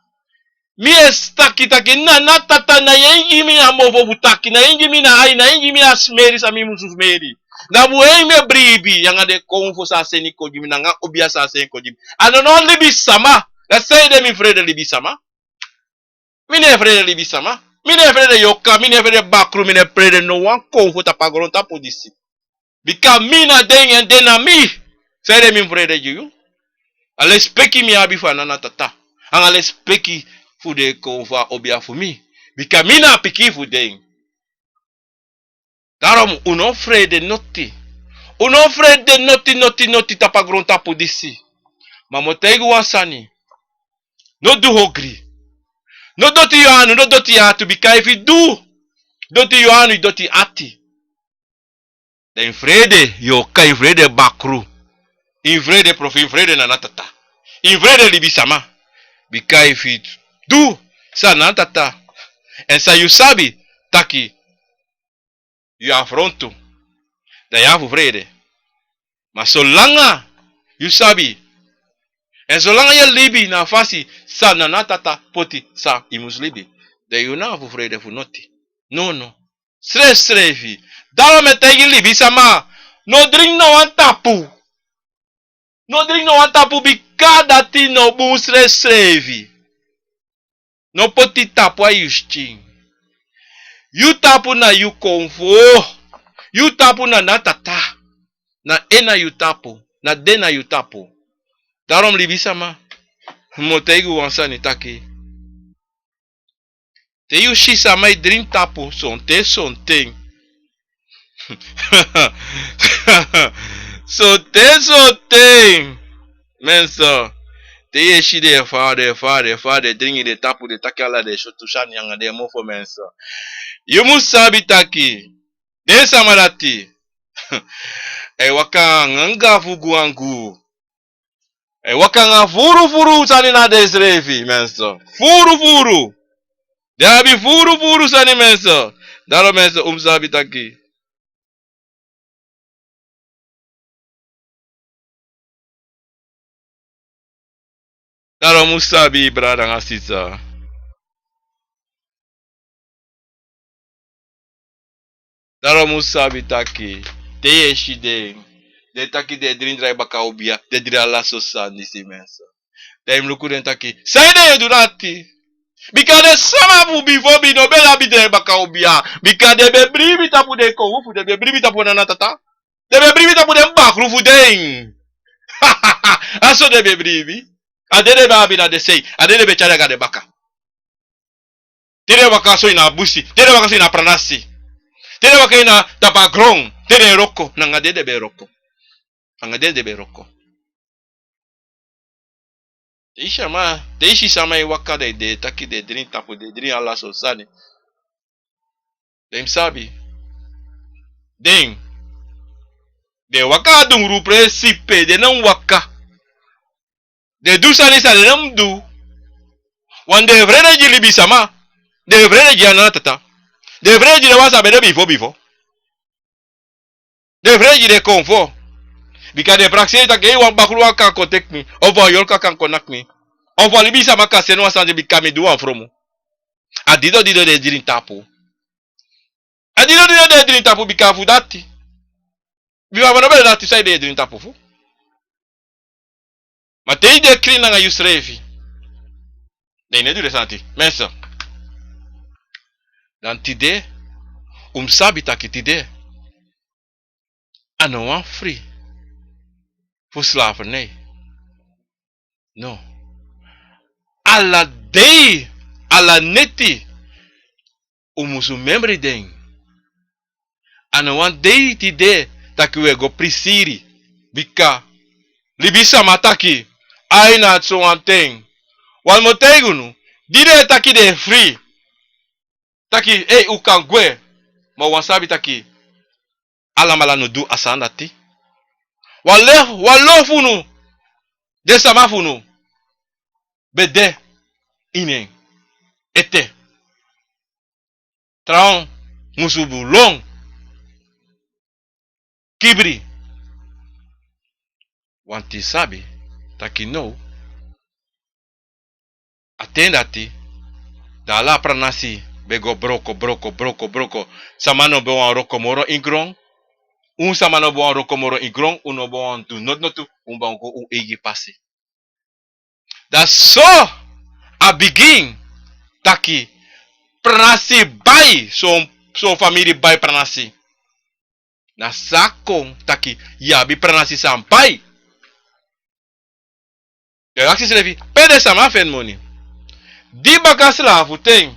Mi e taki taki na, na tata na yu e gi mi a mofo fu taki, na yu e gi mi na ai, na yu e gi mi a smeri san mi musu smeri. Na fu en mi e bribi, anga den konfo san a seni kon gi mi, nanga obia san a seni kon gi mi. A no no libisama, na san ede mi frede libisama. Mi no e frede libisama. Mi no e frede yorka, mi no e frede bakru, mi no e frede no wan konfo tapu a grontapu disi. Bika mi na den èn den na mi. San ede mi frede gi yu. A lespeki mi abi fu a nana tata. Anga lespeki fu den konfo a obia fu mi. Bika mi na a pikin fu den. Daarom un no frede noti. Un no frede noti, noti, noti tapu a grontapu disi. Ma mi o taigi un wan sani. No du ogri. No doti yu anu, no doti yu atu, bika efu yu du doti yu anu, yu doti yu ati. Dan yu frede yorka, yu frede bakru. Yu frede profi, yu frede nana tata. Yu frede libisama. Bika efu yu du san nana tata. Èn san yu sabi taki yu afrontu. Dan yu abi fu frede. Ma solanga yu sabi. Èn solanga yu e libi na a fasi san nana tata poti san yu mus libi. Dan yu no abi fu frede fu noti. No, no. Srefsrefi. Daarom mi e taigi libisama. No dringi na wan tapu. No dringi na wan tapu bika dati no bun srefsrefi. No poti tapu a yu skin. Yu tapu na yu konfo. Yu tapu na nana tata. Na en na yu tapu. Na den na yu tapu. Daarom libisama. Mi o taigi un wan sani taki. Te yu si sama e dringi tapu, sonten, sonten. Sonten, sonten. Mensen. Te yu e si den e fa, den e fa, den e fa, den e dringi den tapu, den e taki ala den sortu sani anga den mofo mensen. Yu mus sabi taki. Den sama dati. A e waka anga fugu angu. A e waka anga furu furu sani na densrefi, mensen. Furu furu. Den abi furu furu sani, mensen. Daarom, mensen, un mus sabi taki. Daro mu sabi, brada nanga sisa. Daro mu sabi taki, te yu e si den, den taki den e dringi drai baka obia, den e dringi ala so sani disi, mensen. Dan yu mu luku den taki, san den e du dati? Bika den sama fu bifo, bifo no ben abi drai baka obia. Bika den ben bribi tapu den konfo fu den, ben bribi tapu den nana tata. Den ben bribi tapu den bakru fu den. A so den ben bribi. A den den ben abi na den sei. A den den ben tyari a go na den baka. Te den waka so ini a busi, te den waka so ini a pranasi, te den waka ini a tapu a gron, te den e wroko, nanga den den ben e wroko. Nanga den den ben e wroko. Te yu si sama, te yu si sama e waka, den e taki den e dringi tapu, den e dringi ala so sani. Den mus sabi. Den, den e waka a dungru presi pe den no mu waka. Den e du sani san den no mu du. Want den e frede gi libisama. Den e frede gi a nana tata. Den e frede gi den wan san ben de bifo bifo. Den e frede gi den konfo. Bika den e prakseri taki, ei, wan bakruwan kan kon teki mi. Of wan yorka kan kon naki mi. Of wan libisama kan seni wan sani, bika mi du wan fromu. A didon didon den e dringi tapu. A didon didon den e dringi tapu, bika fu dati. Bika fu no ben de dati, san den e dringi tapu fu. Ma te yu de krin nanga yusrefi, dan yu no e du den sani dati, mensen. Dan tide, un mus sabi taki tide, a no wan fri fu slavernij. No. Ala dei, ala neti, un musu membri den. A no wan dei tide taki un e go prisiri. Bika libisama taki, ai, na so wan ten. Wan mi o taigi unu, di den e taki den e fri, taki, ei, un kan gwe. Ma wan sabi taki alamala no du a sani dati. Wan lo, wan lo fu unu, den sama fu unu, ben de ini en ete. Trawan musu lon, kibri. Want yu sabi taki now a ten dati, dan ala pranasi ben go broko, broko, broko, broko. Sama no ben wani wroko moro ini gron. Un sama no ben wani wroko moro ini gron, un no ben wani du noti noti, un ben wani go un eigi pasi. Dan so a bigin taki pranasi bai, son, son famiri bai pranasi. Na so a kon taki yu abi pranasi san bai. Yu e aksi yusrefi, pe den sama feni moni? Di baka srafu ten,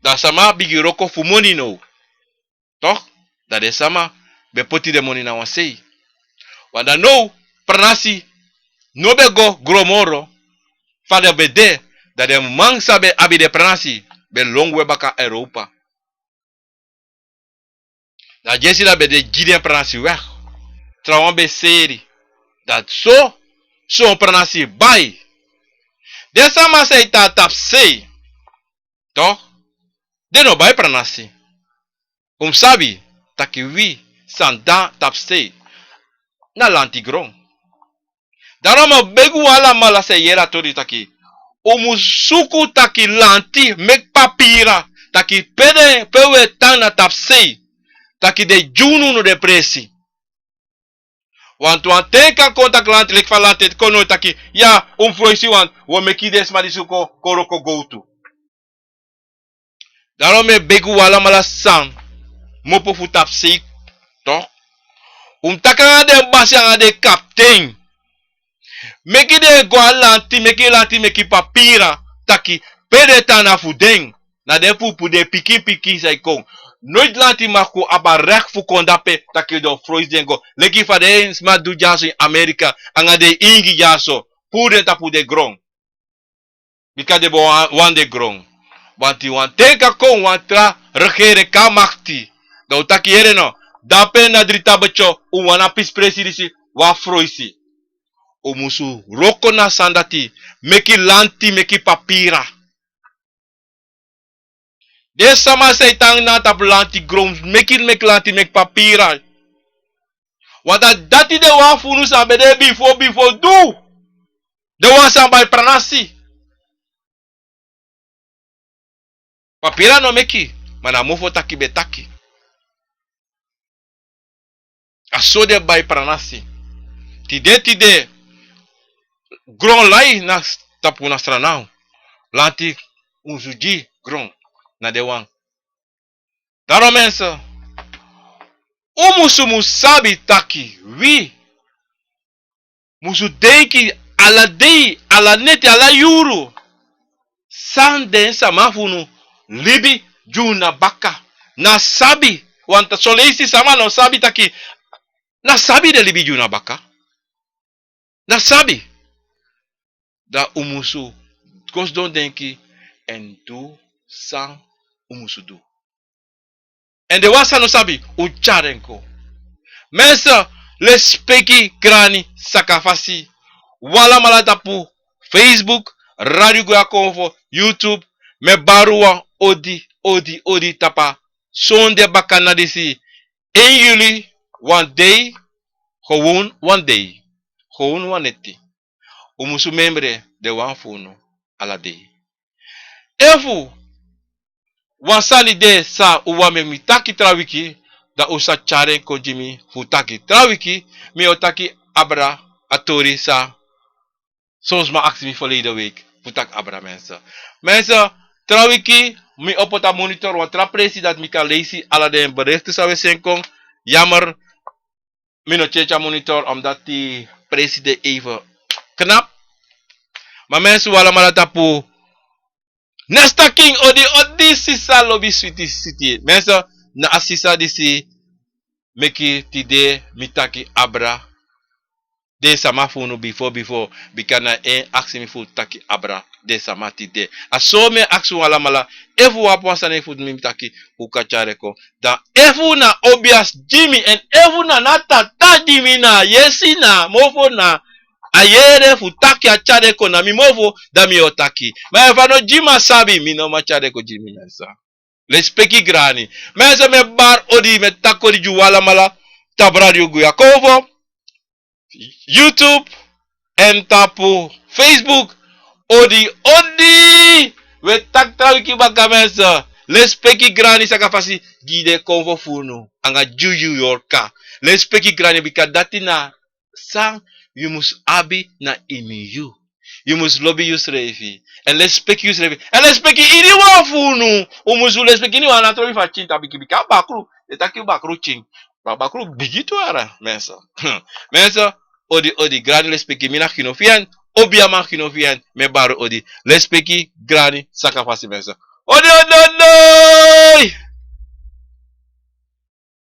dan sama bigin wroko fu moni now. Toch, dan den sama ben poti den moni na wan sei. Want dan now, pranasi no ben go gron moro, fa den ben de, dan den man san ben abi den pranasi ben lon gwe baka Europa. Dan den sama ben de gi den pranasi weg. Trawan ben seri. Dan so, son pranasi bai. Den sama san e tan na tapusei, toch, den no bai pranasi. Un mus sabi taki wi san de na tapusei na lanti gron. Daarom mi e begi un alamala san e yere a tori taki un mus suku taki lanti, meki papira, taki pe den, pe un e tan na tapusei, taki den gi unu no den presi. Want wan ten kan kon taki lanti, leki fa lanti e kon now taki, ya, un mus froisi, want un o meki den sma disi kon, kon wroko gowtu. Daarom mi e begi un alamala san mopo fu tapusei, toch, un mus taki nanga den basi, nanga den kapten. Meki den go na lanti, meki lanti meki papira taki pe den tan na fu den. Na den fu puru den pikin pikin san e kon. Noiti lanti mag kon abi a recht fu kon dape taki den o froisi den go. Leki fa den sma du dyaso ini Amerika, nanga den ingi dyaso, puru den tapu den gron. Bika den bo wan, wan den gron. Want wan ten kan kon, wan tra regering kan makti. Dan un taki yere no. Dape na dri tabetyo, un wani a pisi presi disi, wan froisi. Un musu wroko na a sani dati, meki lanti meki papira. Den sama san e tan na tapu lanti gron, meki, meki lanti meki papira. Want a dati den wan fu unu san ben de bifo, bifo du. Den wan san bai pranasi. Papila no meki, ma na mofo taki ben taki. A so den bai pranasi. Tide, tide, gron lai na s-, tapu na Sranan. Lanti un musu gi gron na den wan. Daarom mensen, un musu, musu sabi taki wi musu denki ala dei, ala neti, ala yuru. San den sama fu unu libi gi unu na baka. Na sabi, want son leisi sama no sabi taki, na sabi den libi gi unu na baka. Na sabi. Dan un musu go sidon denki èn du san un musu du. Èn den wan san no sabi, un tyari en kon. Mensen, lespeki, grani, sakafasi. Un alamala tapu Facebook, Radio Guya Konfo, YouTube, mi e bari un wan odi, odi, odi tapu a sonde bakana disi. Één juli, wan dei, gewoon wan dei, gewoon wan neti. Un musu memre den wan fu unu ala dei. Efu wan sani de san un wani meki mi taki tra wiki, dan un sa tyari en kon gi mi fu taki tra wiki, mi o taki abra a tori san son sma aksi mi verleden week fu taki abra, mensen. Mensen, tra wiki mi o poti a monitor wan tra presi dati mi kan leisi ala den berichten san un e seni kon. Jammer, mi no tyentyi a monitor omdat die presi de even knap. Ma mensen, un alamala tapu Nesta King, odi, odi, sisa lobi switi switi. Mensen, na a sisa disi meki tide mi taki abra den sama fu unu bifo bifo, bika na en aksi mi fu taki abra den sama tide. A so mi e aksi un alamala, efu un abi wan sani fu mi taki, un kan tyari en kon. Dan efu na obias gi mi, èn efu na na tata gi mi, na yesi, na mofo, na a yere fu taki a tyari en kon na mi mofo, dan mi o taki. Ma efu a no gi mi, a sabi, mi no man tyari en kon gi mi, mensen. Lespeki, grani. Mensen, mi e bari odi, mi e taki odi gi un alamala tapu Radio Guya Konfo, YouTube, èn tapu Facebook. Odi, odi. Un e taki tra wiki baka, mensen. Lespeki, grani, sakafasi gi den Konfo fu unu anga gi unu yorka. Lespeki, grani, bika dati na san yu mus abi na ini yu. Yu mus lobi yusrefi. Èn lespeki yusrefi. Èn lespeki iniwan fu unu. Un mus lespeki iniwan, na trobi fu a tyin tapu bigi bigi. A bakru, den taki bakru tyin. Ma bakru bigi tu, mensen. Mensen, odi, odi, grani, lespeki, mi na Gino fi en. Obiaman Gino fi en, mi e bari odi. Lespeki, grani, sakafasi, mensen. Odi, odi, odi,